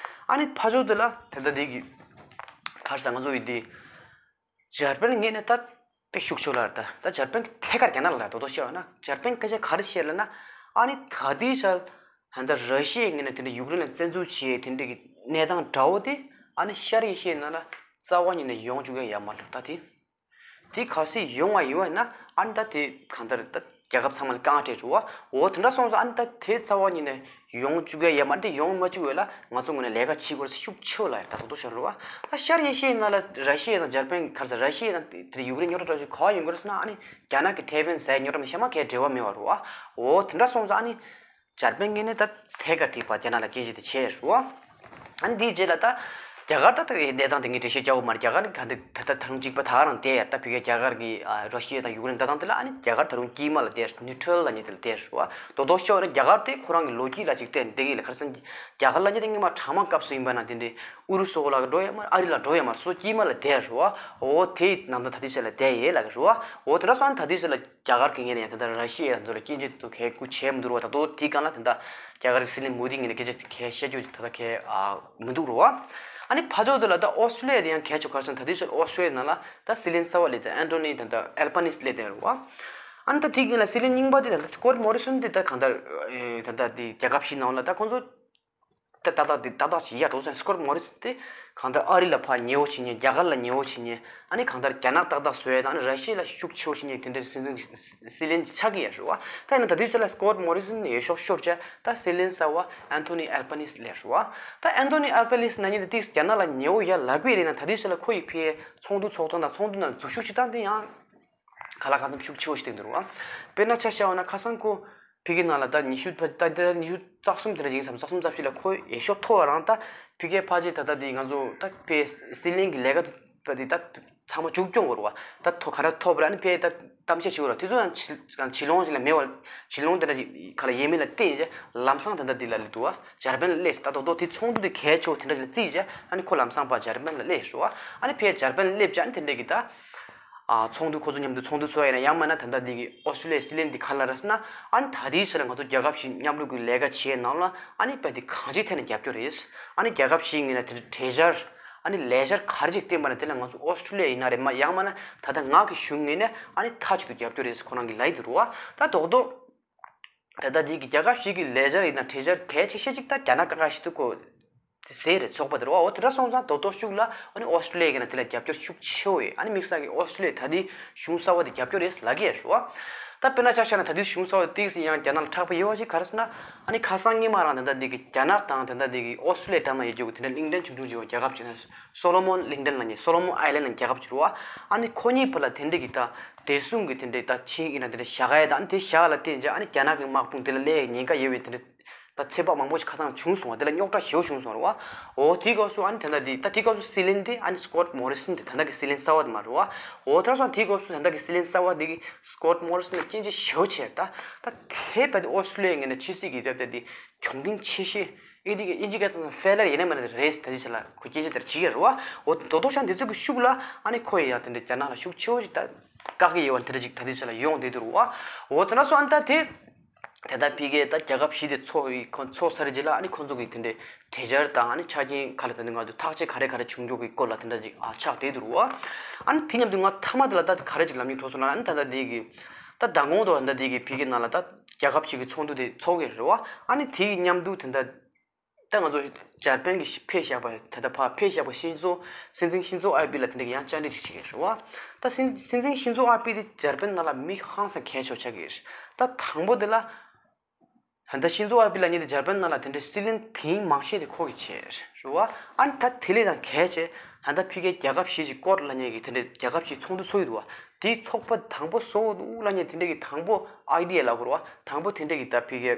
ཨ་ནི་ཕར་ཕྱོགས་དེ་ལ་ད་ལྟ་དེ་གི་ག་རེ་ཟེར་ང་ཚོ་ཡི་དེ་འཇར་པན་ངོས་ནས་ད་དཔེ་ཤུགས་ཆེ་ལབ་རེད། ད་ད་འཇར་པན་གྱི་ཐད་ཀར་རྒྱ་ནག་ལ་ལབ་རེད། རྡོག་རྡོག་བཤད་པ་ན་འཇར་པན་སྐད་ཆ་ག་རེ་བཤད་ལབ་ན། ཨ་ནི་ད་ལྟའི་ཆར་ད་ལྟ་ར་ཤི་ཡའི་ངོས་ནས་དེ་འདྲ་ཡུཀ་རེན་ལ་བཙན་འཛུལ་བྱེད་དེ་འདྲ་གི་གནས་སྟངས་འདྲ་བོ་དེ་ཨ་ནི་ཤར་ཨེ་ཤི་ཡའི་ནང་ལ་རྩ་བ་ཉིད་ནས་ཡོང་བཅུག་ཡ་ཡོད་མ་རེད། ད་དེ། དེ་གལ་སྲིད་ཡོང་བ་ཡིན་པ་ཡིན་ན་ཨ་ནི་ད་དེ་གང་ལྟར་ད་རྒྱལ་ཁབ་ཚང་མ་ལ་དཀའ་ངལ་སྤྲད་འགྲོ་བ། འོ་དེ་འདྲ་སོང་ཙང་ཨ་ནི་ད་དེ་རྩ་བ་ཉིད་ནས་ཡོང་བཅུག་ཡ་ཡོད་མ་རེད། དེ་ཡོང་མ་བཅུག་པ་ལ་ང་ཚོ་ངོས་ནས་ལས་ཀ་བྱེད་དགོས་རེད་ཟེར་ཤུགས་ཆེ་བོ་ལབ་ཡ་ད་རྡོག་རྡོག་བཤད་རེད་བ། ད་ཤར་ཨེ་ཤི་ཡའི་ནང་ལ་ར་ཤི་ཡ་དང་འཇར་པན་ག་རེ་ཟེར་ར་ཤི་ཡ་དང་དེ་ཡུཀ་རེན་རྙོག་དྲ་འདྲ་བོ་ཞིག་ག་པར་ཡོང་གི་རེད་ཟེར་ན། ཨ་ནི་རྒྱ་ནག་གི་ཐེ་ཝན་ཟེར་རྙོག་དྲ་ནང་གཤམ་མ་གའི་འབྲེལ་བ་མེད་པ་རེད་བ། འོ་དེ་འདྲ་སོང་ཙང་ཨ་ནི། འཇར་པན་ངོས་ནས་ད་ཐད་ཀར་དེ་བར་རྒྱ་ནག་ལ་སྐྱོན་བརྗོད་དེ་བྱས་རེད་བ། ཨ་ནི་དེའི་རྗེས་ལ་ད་རྒྱ་གར་ད་ད་གནས་སྟངས་དེ་ངས་འགྲེལ་བཤད་རྒྱག་དགོས་མ་རེད། རྒྱ་གར་ག་འདི་ད་ད་ད་རུང་གཅིག་པ་ད་ག་རང་བསྡད་ཡ། ད་ཕ་གིའི་རྒྱ་གར་གྱི་ཨ་ར་ཤི་ཡ་དང་ཡུཀ་རེན་ལྟ་སྟངས་དེ་ལ་ཨ་ནི་རྒྱ་གར་ད་རུང་དཀྱིལ་མ་ལ་བསྡད། ནིའུ་ཊྲལ་ལབ་མཁན་དེ་ལ་བསྡད་རེད་བ། རྡོག་རྡོག་ཤོད་ན་རྒྱ་གར་དེ་ཁོ་རང་གི་ལོ་རྒྱུས་ལ་ཅིག་བལྟས་བསྡད་ཀྱི་ལ། ག་རེ་ཟེར་ན་རྒྱ་གར་ལབ་མཁན་དེ་སྔོན་མ་གྲང་དམག་སྐབས་སུ་ཡིན་པ་ན་དེ་འདྲའི་ཨུ་རུ་སུ་འོག་ལ་འགྲོ་ཡ་མ་རེད། ཨ་རི་ལ་འགྲོ་ཡ་མ་རེད། སོ་སོ་དཀྱིལ་མ་ལ་བསྡད་རེད་བ། འོ་དེ་ནང་ད་ད་ལྟའི་ཆ་ལ་བསྡད་ཡོད་ལབ་ཀྱི་རེད་བ། འོ་དེ་འདྲ་སོང་ད་ལྟའི་ཆ་ལ། རྒྱ་གར་གྱི་ངོས་ནས་ཡང་ད་ལྟ་ར་ཤི་ཡ་ཚོ་ལ་སྐྱོན་བརྗོད་དེ་ཚོ་གས་སྐུ་བྱས་མི་འདུག་ར་བ། ད་དོ་དེའི་སྒང་ལ་ད་ལྟ་རྒྱ་གར་གྱི་སྲིད་བློན་མོ་དི་ངོས་ནས་སྐད་ཆ་དེ་གས་བཤད་རྒྱུ་དེ་ད་ལྟ་གས་ཨ་མི་འདུག་ར་བ། ཨ་ནི་ཕར་ཕྱོགས་དེ་ལ་ད་ཨོ་སི་ཀྲོ་ལི་ཡ་དེ་ཡང་གལ་ཆེ་ག་རེ་ཟེར་ན་ད་ལྟའི་ཆར་ཨོ་སི་ཀྲོ་ལི་ཡ་ནང་ལ་ད་སྲིད་བློན་གསར་བ་སླེབས་ཏེ་ཨན་ཐོ་ནི་ད་ལྟ་ཨལ་བྷ་ནིས་སླེབས་ཏེ་ར་བ། ཨ་ནི་ད་དེའི་སྒང་ལ་སྲིད་བློན་རྙིང་པ་དེ་ད་ལྟ་སི་ཀོཊ་མོ་རི་སོན་དེ་ད་གང་ལྟར་ཨེ་ད་ལྟ་དེ་རྒྱལ་ཁབ་བཞི་ནང་ལ་ད་ཁོང་ཚོ། ད་ཏག་ཏག་དེ་ཏག་ཏག་ཅིག་ཡ་འགྲོ་སོང་། སི་ཀོཊ་མོ་རི་སོན་དེ་གང་ལྟར་ཨ་རི་ལ་ཕར་ཉེ་བོ་བྱེད་མཁན། རྒྱ་གར་ལ་ཉེ་བོ་བྱེད་མཁན། ཨ་ནི་གང་ལྟར་རྒྱ་ནག་ཏག་ཏག་བཟོ་ཡ་དང་ཨ་ནི་ར་ཤི་ཡ་ལ་ཤུགས་ཆེ་བོ་བྱེད་མཁན་དེ་འདྲའི་སྲིད་འཛིན་སྲིད་བློན་ཅིག་ཆགས་ཀྱི་ཡོད་རེད་བ། ད་ཡིན་ན་ད་དུས་ཚོད་ལ་སི་ཀོཊ་མོ་རི་སོན་ནས་འོས་ཤོག་ཤོར་བྱས་ད་སྲིད་བློན་གསར་བ་ཨན་ཐོ་ནི་ཨལ་བྷ་ནིས་སླེབས་རེད་བ། ད་ཨན་ཐོ་ནི་ཨལ་བྷ་ནིས་ན་ཉིན་དེ་ཏིག་རྒྱ་ནག་ལ་ཉེ་བོ་ཡ་ལབ་པའི་རེད་ན། ད་དུས་ཚོད་ལ་ཁོ་ཡི་ཕི་ཚོགས་འདུ་ཚོགས་སྟངས་དང་ཚོགས་འདུ་ནང་འཛུལ་ཞུགས་བྱེད་སྟངས་དེ་ཡང་། ཁ་ལག་ཁ་ཚམ་ཤུགས་ཆེ་བོ་ཞིག་བཏིང་འདུག་རུང་། དཔེར་ན་ཆ་བཞག་པ་ན་ཁ་སང་ཁོ་ཕ་གིའི་ནང་ལ་ད་ཉི་ཤུ་ད་ད་ཉི་ཤུ་རྩ་གསུམ་དེ་འདྲ་ཡིན་བསམ། རྩ་གསུམ་རྩ་བཞི་ལ་ཁོ་འོས་ཤོག་མཐོ་བ་རང་ད་ཕ་གིའི་ཕལ་ཆེར་ད་ལྟ་དེ་ང་ཚོ་ད་ཕ་གིའི་སྲིད་བློན་གྱི་ལས་ཀ་ད་དེ་ད་ཚང་མ་མཇུག་སྐྱོང་དགོས་རེད་བ། ད་ཐོ་ག་རེ་ཐོབ་ར་ནི་ཕ་གིའི་ད་གཏམ་བཤད་བྱེད་དགོས་ར། དེ་ཚོ་ཡང་ཕྱི་ཕྱི་ལོང་ཅིག་ལ་མེད་བ། ཕྱི་ལོང་དེ་འདྲ་ཅིག་ག་ལ་ཡས་མེད་ལ་བརྟེན་བྱས་ལམ་སང་ད་ལྟ་འདི་ལ་སླེབས་འདུག་བ། འཇར་པན་ལ་སླེབས། ད་དོ་དོ་དེ་ཚོགས་འདུ་དེ་གལ་ཆེ་བོ་དེ་འདྲ་ཅིག་ལ་བརྩིས་བྱས་ཨ་ནི་ཁོ་ལམ་སང་ཕར་འཇར་པན་ལ་སླེབས་རེད་བ། ཨ་ནི་ཕ་གིའི་འཇར་པན་ལ་སླེབས་བྱས་ཨ་ནི་དེ་འདྲ་གི་ད། ཨ་ཚོགས་འདུ་ཁོ་ཚོ་མཉམ་དུ་ཚོགས་འདུ་ཚོགས་ཡ་ཡིན་ན། ཡང་མིན་ན་ད་ལྟ་འདི་གི་ཨོ་སི་ཀྲུ་ལི་ཡའི་སྲིད་བློན་འདི་ག་ལ་རེད་ཟེར་ན། ཨ་ནི་ད་ལྟའི་ཆར་ང་ཚོ་རྒྱལ་ཁབ་བཞི་མཉམ་རུབ་ཀྱི་ལས་ཀ་བྱེད་ནང་ལ་ཨ་ནི་དཔེ་འདི་གང་ཅིའི་ཐད་ནས་རྒྱབ་སྐྱོར་རེད། ཨ་ནི་རྒྱལ་ཁབ་བཞིའི་ངོས་ནས་དེ་འདྲའི་གྲོས་འཆར་ཨ་ནི་ལས་འཆར་ག་རེ་ཅིག་བཏིང་པ་ན་དེ་ལ་ང་ཚོ་ཨོ་སི་ཀྲུ་ལི་ཡ་ཡིན་ན་རེད། མ་ཡང་མིན་ན་ད་ལྟ་ང་གི་གཞུང་ངོས་ནས་ཨ་ནི་མཐའ་གཅིག་ཏུ་རྒྱབ་སྐྱོར་རེད་ཟེར་ཁོ་རང་གིས་ལབ་ཡི་འདུག་རུང་བ། ད་རྡོག་རྡོག་ད་ལྟ་འདི་གི་རྒྱལ་ཁབ་བཞི་གི་ལས་འཆར་ཡིན་ན་གྲོས་འཆར་གལ་ཆེ་ཤོས་ཅིག་ད་རྒྱ་ནག་ཁ་ཁ་ཞིག་ཏུ་གོ་ཟེར་རེད་ཚོགས་པ་དེ་རུང་བ། འོ་དེ་འདྲ་སོང་ཙང་རྡོག་རྡོག་ཤུགས་ལ་ཨ་ནི་ཨོ་སི་ཀྲུ་ལི་ཡའི་ངོས་ནས་དེ་ལ་རྒྱབ་སྐྱོར་ཤུགས་ཆེ་བོ་ཡོད། ཨ་ནི་དམིགས་བསལ་གྱི་ཨོ་སི་ཀྲུ་ལི་ཡ་ད་ལྟའི་གཞུང་གསར་བ་དེ་རྒྱབ་སྐྱོར་རེད་ལབ་ཀྱི་ཡོད་རེད་བ། ད་དཔེར་ན་ཆ་བཞག་ན་ད་ལྟའི་གཞུང་གསར་བ་ཏོག་ཙམ་ཡང་རྒྱ་ནག་ལ་མཁྲེགས་པོ་ཡོད་པ་ཅིག་ག་རེ་ཟེར་ན། ཨ་ནི་ཁ་སང་སྔོན་མ་རང་ད་ལྟ་འདི་གི་རྒྱ་ནག་དང་ད་ལྟ་འདི་གི་ཨོ་སི་ཀྲུ་ལི་ཡའི་འགྲམ་ལ་ཡོད་རྒྱུ་གི་དེ་འདྲ་གླིང་ཕྲན་ཆུང་ཆུང་ཅིག་ཡོད་རྒྱལ་ཁབ་ཅིག་ན། སོ་ལོ་མོན་གླིང་ཕྲན་ལབ་མཁན། སོ་ལོ་མོན་ཨའི་ལན་ལབ་མཁན་རྒྱལ་ཁབ་ཅིག་རེད་བ། ཨ་ནི་ཁོ་གཉིས་བར་ལ་དེ་འདྲ་གི་ད་བདེ་སྲུང་གི་དེ་འདྲའི་ད་ཆིངས་ཡིན་ན་དེ་འདྲ་བཞག་ཡ་ད། ཨ་ནི་དེ་བཞག་ལ་བརྟེན་བྱས་ཨ་ནི་རྒྱ་ནག་གི་དམག་དཔུང་དེ་ལ་སླེབས་ཡ་ཉེན་ཁ་ཡོད་པའི་དེ་འདྲ་ད་ཚོད་དཔག་མང་པོ་ཞིག་ཁ་སང་བྱུང་སོང་བ། དེ་ལ་རྙོག་དྲ་ཞེ་པོ་བྱུང་སོང་རེད་བ། འོ་དེའི་སྐབས་སུ་ཨ་ནི་དེ་འདྲ་དེ་ད་དེའི་སྐབས་སུ་སྲིད་བློན་དེ་ཨ་ནི་སི་ཀོཊ་མོ་རི་སན་དེ་ད་ལྟ་གི་སྲིད་བློན་གསར་བ་དེ་མ་རེད་བ། འོ་དེ་འདྲ་སོང་དེའི་སྐབས་སུ་ད་ལྟ་གི་སྲིད་བློན་གསར་བ་དེ་གི་སི་ཀོཊ་མོ་རི་སན་ལ་སྐྱོན་བརྗོད་ཞེ་པོ་བྱས། ད་ད་དེ་བས་ཏེ་ཨོ་སི་ཀྲུ་ལི་ཡའི་ངོས་ནས་ཕྱི་སྲིད་ཀྱི་དེབ་དེ་དེ་གྱོང་གུན་ཆེ་ཤོས། ཨིན་ཇི་ཨིན་ཇི་སྐད་ཐོག་ནས་ཕེ་ལར་ཡིན་ན་མིན་ན་རེད། ད་ཅི་ཆ་ལ་ཁོ་སྐད་ཆ་དེར་བྱེད་ཀྱི་རེད་བ། འོ་དོ་དོ་ཤང་དེ་ཚོ་གི་ཤུགས་ལ་ཨ་ནི་ཁོ་ཡི་ཡང་དེ་འདྲ་རྒྱ་ནག་ལ་ཤུགས་ཆེ་བོ་ཞིག་ད་བཀག་གི་ཡོད་པ་དེ་འདྲ་ཅིག་ད་ཅི་ཆ་ལ་ཡོང་བསྡད་འདུག་རུང་བ། འོ་དེ་འདྲ་སོང་ཨ་ནི་ད་དེ་དེ་ལྟར་ཕ་གིའི་ད་རྒྱལ་ཁབ་བཞི་དེ་ཚོགས་ཡི་ཁོ་ཚོགས་ཚར་རྗེས་ལ་ཨ་ནི་ཁོ་ཚོ་གི་དེ་འདྲའི་གྲོས་འཆར་དང་ཨ་ནི་ཆ་རྐྱེན་ག་ལ་ད་ནི་ང་ཚོ་ཐག་གཅོད་ག་རེ་ག་རེ་བྱུང་རྒྱུ་གི་སྐོར་ལ་དེ་འདྲ་ཅིག་ཨ་ཆགས་བསྡད་འདུག་རུང་བ། ཨ་ནི་དེ་མཉམ་དུ་ང་མཐའ་མ་དེ་ལ་ད་ག་རེ་ཅིག་ལབ་སྙིང་བྲོ་སོང་ན། ཨ་ནི་ད་ལྟ་དེ་གི་ད་མདང་དགོང་དུ་ད་ལྟ་དེ་གི་ཕ་གིའི་ནང་ལ་ད་རྒྱལ་ཁབ་ཅིག་གི་ཚོགས་འདུ་དེ་ཚོགས་ཀྱི་རེད་བ། ཨ་ནི་དེའི་མཉམ་དུ་དེ་འདྲ་ད་ང་ཚོ་འཇར་པན་གྱི་ཕེབས་བཞག་པ་ད་ལྟ་ཕར་ཕེབས་བཞག་པ་ཤིན་ཛོ་སྲིད་འཛིན་ཤིན་ཛོ་ཨ་བྷི་ལ་དེ་འདྲ་གི་ཡང་བཅར་འདྲི་ཅིག་བྱེད་ཀྱི་རེད་བ། ད་སྲིད་སྲིད་འཛིན་ཤིན་ཛོ་ཨ་བྷི་དེ་འཇར་པན་ནང་ལ་མི་ཧང་སང་གལ་ཆེ་བ་ཆགས་ཀྱི་རེད། ད་དང་པོ་དེ་ལ་ད་ལྟ་ཤིན་ཛོ་ཨ་བྷི་ལབ་མཁན་དེ་འཇར་པན་ནང་ལ་དེ་འདྲའི་སྲིད་བློན་དེང་མང་ཤོས་དེ་ཁོ་གིས་བྱས་རེད་བ། ཨ་ནི་ད་དེ་ལས་ཀྱང་གལ་ཆེ་ད་ལྟ་ཕ་གིའི་རྒྱལ་ཁབ་བཞི་ཅིག་སྐོར་ལབ་མཁན་གྱི་དེ་འདྲའི་རྒྱལ་ཁབ་ཅིག་ཚོགས་འདུ་ཚོགས་ཀྱི་འདུག་བ། དེའི་ཚོགས་པ་དང་པོ་བཟོ་དགོས་འདུག་ལབ་མཁན་དེ་འདྲ་གི་དང་པོ་ཨའི་ཌི་ཡ་ལབ་དགོས་རེད་བ། དང་པོ་དེ་འདྲ་གི་ད་ཕ་གིའི་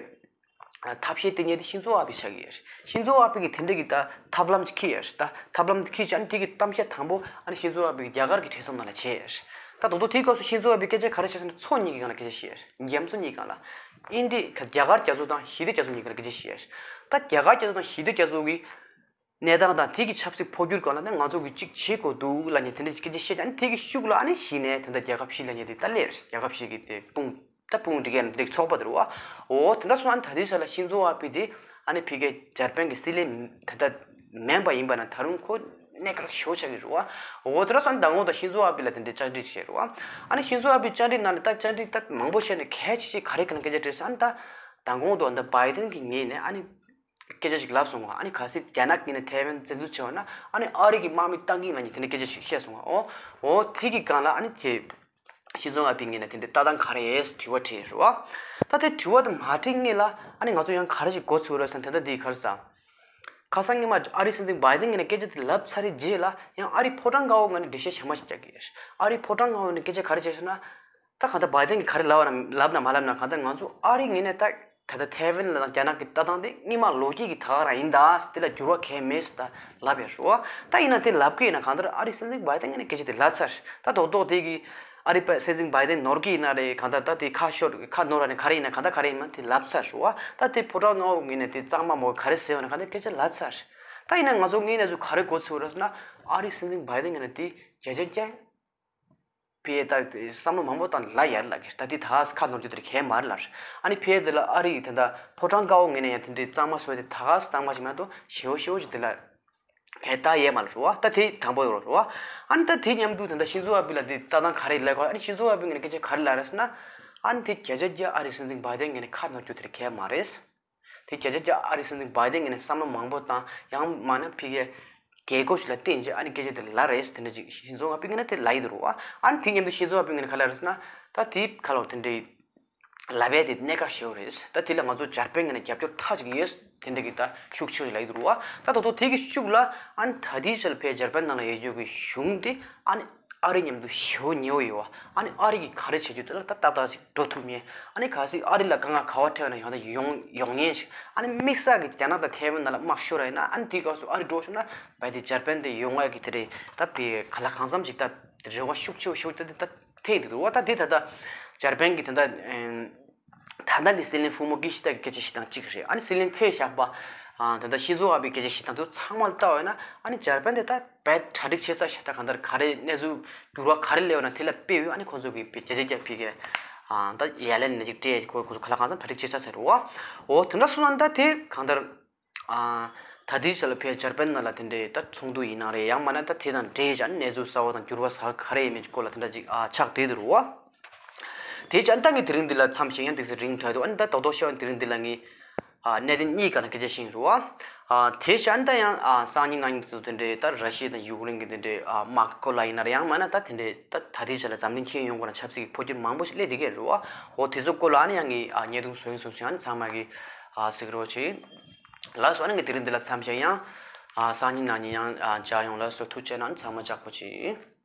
ཐབས་ཤེས་དེ་ཉིད་དེ་ཤིན་ཛོ་ཨ་བྷི་ཆགས་ཀྱི་ཡོད་རེད། ཤིན་ཛོ་ཨ་བྷི་གིས་དེ་འདྲ་གི་ད་ཐབས་ལམ་ཅིག་འཁྱེར་ཡོད་རེད། ད་ཐབས་ལམ་དེ་འཁྱེར་བྱས་ཨ་ནི་དེ་གི་གཏམ་བཤད་དང་པོ་ཨ་ནི་ཤིན་ཛོ་ཨ་བྷི་གིས་རྒྱ་གར་གྱི་གྲོས་ཚོགས་ནང་ལ་བྱས་ཡོད་རེད། ད་དོ་དོ་དེའི་སྐབས་སུ་ཤིན་ཛོ་ཨ་བྷི་སྐད་ཆ་ག་རེ་བཤད་ཟེར་ན་མཚོ་གཉིས་ཀྱི་སྒང་ལ་སྐད་ཆ་བཤད་ཡོད་རེད། རྒྱ་མཚོ་གཉིས་སྒང་ལ། ཨིན་ཌི་རྒྱ་གར་རྒྱ་མཚོ་དང་ཞི་བདེ་རྒྱ་མཚོ་གཉིས་སྒང་ལ་སྐད་ཆ་བཤད་ཡོད་རེད། ད་རྒྱ་གར་རྒྱ་མཚོ་དང་ཞི་བདེ་རྒྱ་མཚོ་གི་གནས་སྟངས་དང་དེ་གི་ཆབ་སྲིད་འཕོ་འགྱུར་སྒང་ལ་ནི་ང་ཚོ་གིས་གཅིག་བྱེད་དགོས་འདུག་ལབ་མཁན་དེ་འདྲ་གི་སྐད་ཆ་བཤད་ཀྱང་དེ་གི་ཤུགས་ལ་ཨ་ནི་གཞི་ནས་དེ་འདྲ་རྒྱལ་ཁབ་བཞི་ལབ་མཁན་དེ་ད་སླེབས་རེད། རྒྱལ་ཁབ་བཞི་གི་དེ་དཔུང་ད་དཔུང་སྒྲིག་མཁན་དེ་ཚོགས་པ་དེ་རེད་བ། འོ་དེ་འདྲ་སོང་ཨ་ནི་ད་ལྟའི་ཆ་ལ་ཤིན་ཛོ་ཨ་བྷི་དེ་ཨ་ནི་ཕ་གིའི་འཇར་པན་གྱི་སྲིད་བློན་ད་ལྟ་མིན་པ་ཡིན་པ་ན་ད་རུང་ཁོ་གནད་འགག་ཞེ་པོ་ཆགས་ཀྱི་རེད་བ། འོ་དེ་འདྲ་སོང་ཨ་ནི་མདང་དགོང་དུ་ཤིན་ཛོ་ཨ་བྷི་ལ་དེ་འདྲའི་བཅར་འདྲི་བྱས་རེད་བ། ཨ་ནི་ཤིན་ཛོ་ཨ་བྷི་བཅར་འདྲི་ནང་ལ་ད་བཅར་འདྲི་ད་མང་པོ་བྱས་ནས་གལ་ཆེ་ཆེ་ག་རེ་ག་ལ་སྐད་ཆ་དྲིས་ཟེར་ཨ་ནི་ད་མདང་དགོང་དུ་ཨ་ནི་བྷའི་ཌེན་གྱི་ངོས་ནས་ཨ་ནི། སྐད་ཆ་ཞིག་ལབ་སོང་བ། ཨ་ནི་གལ་སྲིད་རྒྱ་ནག་གིས་ནི་ཐའེ་ཝན་བཙན་འཛུལ་བྱས་པ་ན་ཨ་ནི་ཨ་རི་གི་དམག་མི་བཏང་གི་ཡིན་ལབ་མཁན་དེ་འདྲ་སྐད་ཆ་ཞིག་བཤད་སོང་བ། འོ་འོ་དེ་གི་སྒང་ལ་ཨ་ནི་དེ་ཤིན་ཛོ་ཨ་བྷི་ངོས་ནས་དེ་འདྲའི་ལྟ་སྟངས་ག་རེ་ཡོད་དྲི་བ་དྲིས་རེད་བ། ད་དེ་དྲི་བ་དེ་མ་དྲིས་སྔོན་ལ་ཨ་ནི་ང་ཚོ་ཡང་ག་རེ་ཞིག་གོ་ཚུགས་རེད་ཟེར་ན། དེ་འདྲ་དེ་ག་རེ་ཟེར། ཁ་སང་ཉི་མ་ཨ་རིའི་སྲིད་འཛིན་བྷའི་ཌེན་ངོས་ནས་སྐད་ཆ་དེ་ལབ་ཚར་རྗེས་ལ་ཡང་ཨ་རིའི་ཕོ་བྲང་ཁང་པ་ངོས་ནས་འགྲེལ་བཤད་ཞེ་མ་ཞིག་རྒྱག་གི་ཡོད། ཨ་རིའི་ཕོ་བྲང་ཁང་པ་ངོས་ནས་སྐད་ཆ་ག་རེ་བྱས་ཟེར་ན། ད་གང་ལྟར་བྷའི་ཌེན་གྱིས་ག་རེ་ལབ་པ་ན་ལབ་ན་མ་ལབ་ན་གང་ལྟར་ང་ཚོ་ཨ་རིའི་ངོས་ནས་ད་ད་ལྟ་ཐའེ་ཝན་ལ་དང་རྒྱ་ནག་གི་ལྟ་སྟངས་དེ་སྔོན་མ་ལོ་རྒྱུས་ཀྱི་ད་ག་རང་ཡིན་ད། དེ་ལ་འགྱུར་བ་གང་ཡང་མེད་ཟེར་ད་ལབ་ཡོད་རེད་བ། ད་ཡིན་ན་དེ་ལབ་ཀྱི་ཡིན་ན་གང་ལྟར་ཨ་རིའི་སྲིད་འཛིན་བྷའི་ཌེན་ངོས་ནས་སྐད་ཆ་དེ་ལབ་ཚར། ད་རྡོག་རྡོག་དེ་གི་ཨ་རིའི་སྲིད་འཛིན་བྷའི་ཌེན་ནོར་གྱི་ཡིན་ན་རེད། གང་ལྟར་ད་དེ་ཁ་ཤོར་ཁ་ནོར་ར་ནས་ག་རེ་ཡིན་ན་གང་ལྟར་ག་རེ་ཡིན་མིན་དེ་ལབ་ཚར་རེད་བ། ད་དེ་ཕོ་བྲང་ཁང་པ་ངོས་ནས་དེ་གཙང་མ་མོ་ག་རེ་ཟེར་བ་ན་གང་ལྟར་སྐད་ཆ་ལབ་ཚར། ད་ཡིན་ན་ང་ཚོ་ངོས་ནས་ཚོ་ག་རེ་གོ་ཚུགས་རེད་ཟེར་ན། ཨ་རིའི་སྲིད་འཛིན་བྷའི་ཌེན་ངོས་ནས་དེ་བརྒྱ་ཆ་བརྒྱ། ཕ་གིས་ད་བསམ་བློ་མང་པོ་བཏང་ལབ་ཡར་ལབ་ཀྱི་ད་དེ་ད་ཁ་ནོར་རྒྱུ་དེར་གས་མ་རེད་ལབ། ཨ་ནི་ཕ་གི་དེ་ལ་ཨ་རི་ཡི་དེ་འདྲ་ཕོ་བྲང་དཀར་པོ་ངོས་ནས་ཡང་དེ་འདྲའི་གཙང་མ་བཟོས་ཏེ་ད་གཙང་མ་ཞིག་མ་གཏོགས་ཞེ་པོ་ཞེ་པོ་ཞིག་དེ་ལ་གས་ད་ཡས་མ་ལ་རུ་བ། ད་དེ་དང་པོ་ཡོད་རུ་བ། ཨ་ནི་ད་དེ་མཉམ་དུ་དེ་འདྲ་ཤིན་ཛོ་ཨ་བི་ལ་དེ་ལྟ་སྟངས་ག་རེ་ལབ་གོ། ཨ་ནི་ཤིན་ཛོ་ཨ་བི་ངོས་ནས་སྐད་ཆ་ག་རེ་ལབ་རེད་ཟེར་ན། ཨ་ནི་དེ་བརྒྱ་ཆ་བརྒྱ་ཨ་རིའི་སྲིད་འཛིན་བྷའི་ཌེན་ངོས་ནས་ཁ་ནོར་རྒྱུ་དེར་གས་མ་རེད། དེ་བརྒྱ་ཆ་བརྒྱ་ཨ་རིའི་སྲིད་འཛིན་བྷའི་ཌེན་ངོས་ནས་བསམ་བློ་མང་པོ་བཏང་ཡང་མིན་ན་ཕ་གིའི་རྒྱལ་སྒོ་ཞིག་ལ་བརྟེན་བྱས་ཨ་ནི་སྐད་ཆ་དེ་ལབ་རེད། དེ་འདྲ་ཅིག་ཤིན་ཛོ་ཨ་བི་ངོས་ནས་དེ་ལབ་ཡི་འདུག་རུ་བ། ཨ་ནི་དེ་མཉམ་དུ་ཤིན་ཛོ་ཨ་བི་ངོས་ནས་ག་ལབ་རེད་ཟེར་ན། ད་དེ་ག་ལ་དེ་འདྲའི་ལབ་ཡས་དེ་གནད་འགག་ཞེ་པོ་རེད། ད་དེ་ལ་ང་ཚོ་འཇར་པན་ངོས་ནས་རྒྱབ་སྐྱོར་མཐའ་གཅིག་ཡོད། དེ་འདྲ་གི་ད་ཤུགས་ཆེ་རུ་ལབ་ཡི་འདུག་རུ་བ། ད་ད་དུང་དེ་གི་ཤུགས་ལ་ཨ་ནི་ད་དེའི་ཆར་ཕའི་འཇར་པན་ནང་ལ་ཡོད་རྒྱུ་གི་གཞུང་དེ་ཨ་ནི་ ཨ་རི་མཉམ་དུ་ཞེ་པོ་ཉེ་བོ་ཡོད་བ། ཨ་ནི་ཨ་རི་གིས་ག་རེ་བྱེད་རྒྱུ་དེ་ལ་ད་ཏག་ཏག་ཅིག་འགྲོ་ཐུབ་མཁན། ཨ་ནི་གལ་སྲིད་ཨ་རི་ལ་དཀའ་ངལ་ག་བ་འཕྲད་ན་ཡང་ད་ཡོང་ཡོང་མཁན་ཞིག་ཨ་ནི་དམིགས་བསལ་གྱི་རྒྱ་ནག་དང་ཐའེ་ཝན་ནང་ལ་དམག་ཤོར་བ་ཡིན་ན། ཨ་ནི་དེའི་སྐབས་སུ་ཨ་རི་འགྲོ་བྱུང་ན་བས་དེ་འཇར་པན་དེ་ཡོང་ཡ་གི་དེ་རེད། ད་བས་ག་ལ་གང་འཚམ་ཞིག་ད་རེ་བ་ཤུགས་ཆེ་བོ་ཤུགས་ཆེ་ད་ད་ཐེབས་འདུག་རེད་བ། ད་དེ་ད་ད་འཇར་པན་གྱི་དེ་འདྲ། ད་ལྟ་གི་སྲིད་བློན་ཕུ་མོ་ཀི་ཤི་ད་གི་སྐད་ཆ་བཤད་སྟངས་གཅིག་རེད། ཨ་ནི་སྲིད་བློན་ཕེ་བཞག་པ། ཨ་ད་ལྟ་ཤིན་ཛོ་ཨ་བེའི་སྐད་ཆ་བཤད་སྟངས་དེ་ཚང་མ་ལ་ལྟ་བ་ཡིན་ན། ཨ་ནི་འཇར་པན་དེ་ད་བས་གྲ་སྒྲིག་བྱེད་ས་ཞིག་ད་གང་ལྟར་ག་རེ་གནས་ཚུལ་འགྱུར་བ་ག་རེ་སླེབས་ན་དེ་ལ་དཔེ་ཡོད། ཨ་ནི་ཁོང་ཚོ་གི་བསྐྱར་ཞིབ་བྱས་ཕ་གིར་ཨ་ད་ཡ་ལན་ནས་ཅིག་སྤྲད། ཁོ་ཁོ་ཚོ་ག་ལ་གང་འཚམ་གྲ་སྒྲིག་བྱེད་ས་ཟེར་རེད་བ། འོ་དེ་འདྲ་སོང་ན་ད་དེ་གང་ལྟར། ཨ་ད་ལྟའི་ཆ་ལ་ཕར་འཇར་པན་ནང་ལ་དེ་འདྲའི་ད་ཚོགས་འདུ་ཡིན་ན་རེད། ཡང་མིན་ན་ད་དེ་དང་འབྲེལ་བྱས་ནས་གནས་ཚུལ་གསར་བ་དང་འགྱུར་བ་གསར་བ་ག་རེ་ཡིན་མིན་གྱི་སྐོར་ལ་དེ་འདྲ་ཅིག་ཨ་ཆགས་བསྡད་འདུག་རེད་བ། དེ་བྱས་ད་ལྟ་གི་དེ་རིང་འདི་ལ་མཚམས་བཞག་ཡ། ཡང་ཏོག་ཙམ་རིང་དྲགས་འདུག་ཨ་ནི་ད་རྡོག་རྡོག་བཤད་པ་ཡིན་ན་དེ་རིང་འདི་ལ་ངས་ཨ་གནད་དོན་གཉིས་སྒང་ལ་སྐད་ཆ་བཤད་ཡིན་རེད་བ། ཨ་དེ་བྱས་ད་ལྟ་ཡང་ཨ་སང་ཉིན་གནངས་ཉིན་དུ་དེ་འདྲའི་ད་ར་ཤི་ཡ་དང་ཡུཀ་རེན་གྱི་དེ་འདྲའི་ཨ་དམག་གི་སྐོར་ལ་ཡིན་ན་རེད། ཡང་མིན་ན་ད་དེ་འདྲའི་ད་ད་ལྟའི་ཆ་ལ་འཛམ་གླིང་ཁྱོན་ཡོངས་སྒང་ལ་ཆབ་སྲིད་ཀྱི་འཕོ་འགྱུར་མང་པོ་ཞིག་སླེབས་བསྡད་ཀྱི་རེད་བ། འོ་དེ་ཚོ་སྐོར་ལ་ཨ་ནི་ཡང་ངས་ཨ་བརྙན་ཐུང་བཟོས་ཡིན་བཟོས་བྱས། ཨ་ནི་ཚང་མ་གིས་ཨ་གཟིགས་རོགས་བྱེད། ལགས་སོ། ཨ་ནི་ངས་དེ་རིང་འདི་ལ་མཚམས་བཞག་ཡིན། ཨ་སང་ཉིན་གནངས་ཉིན་ཡང་ཨ་མཇལ་ཡོང་། ལགས་སོ། ཐུགས་རྗེ་གནང་། ཨ་ནི་ཚང་མ་ལྗགས་པོ་བྱེད།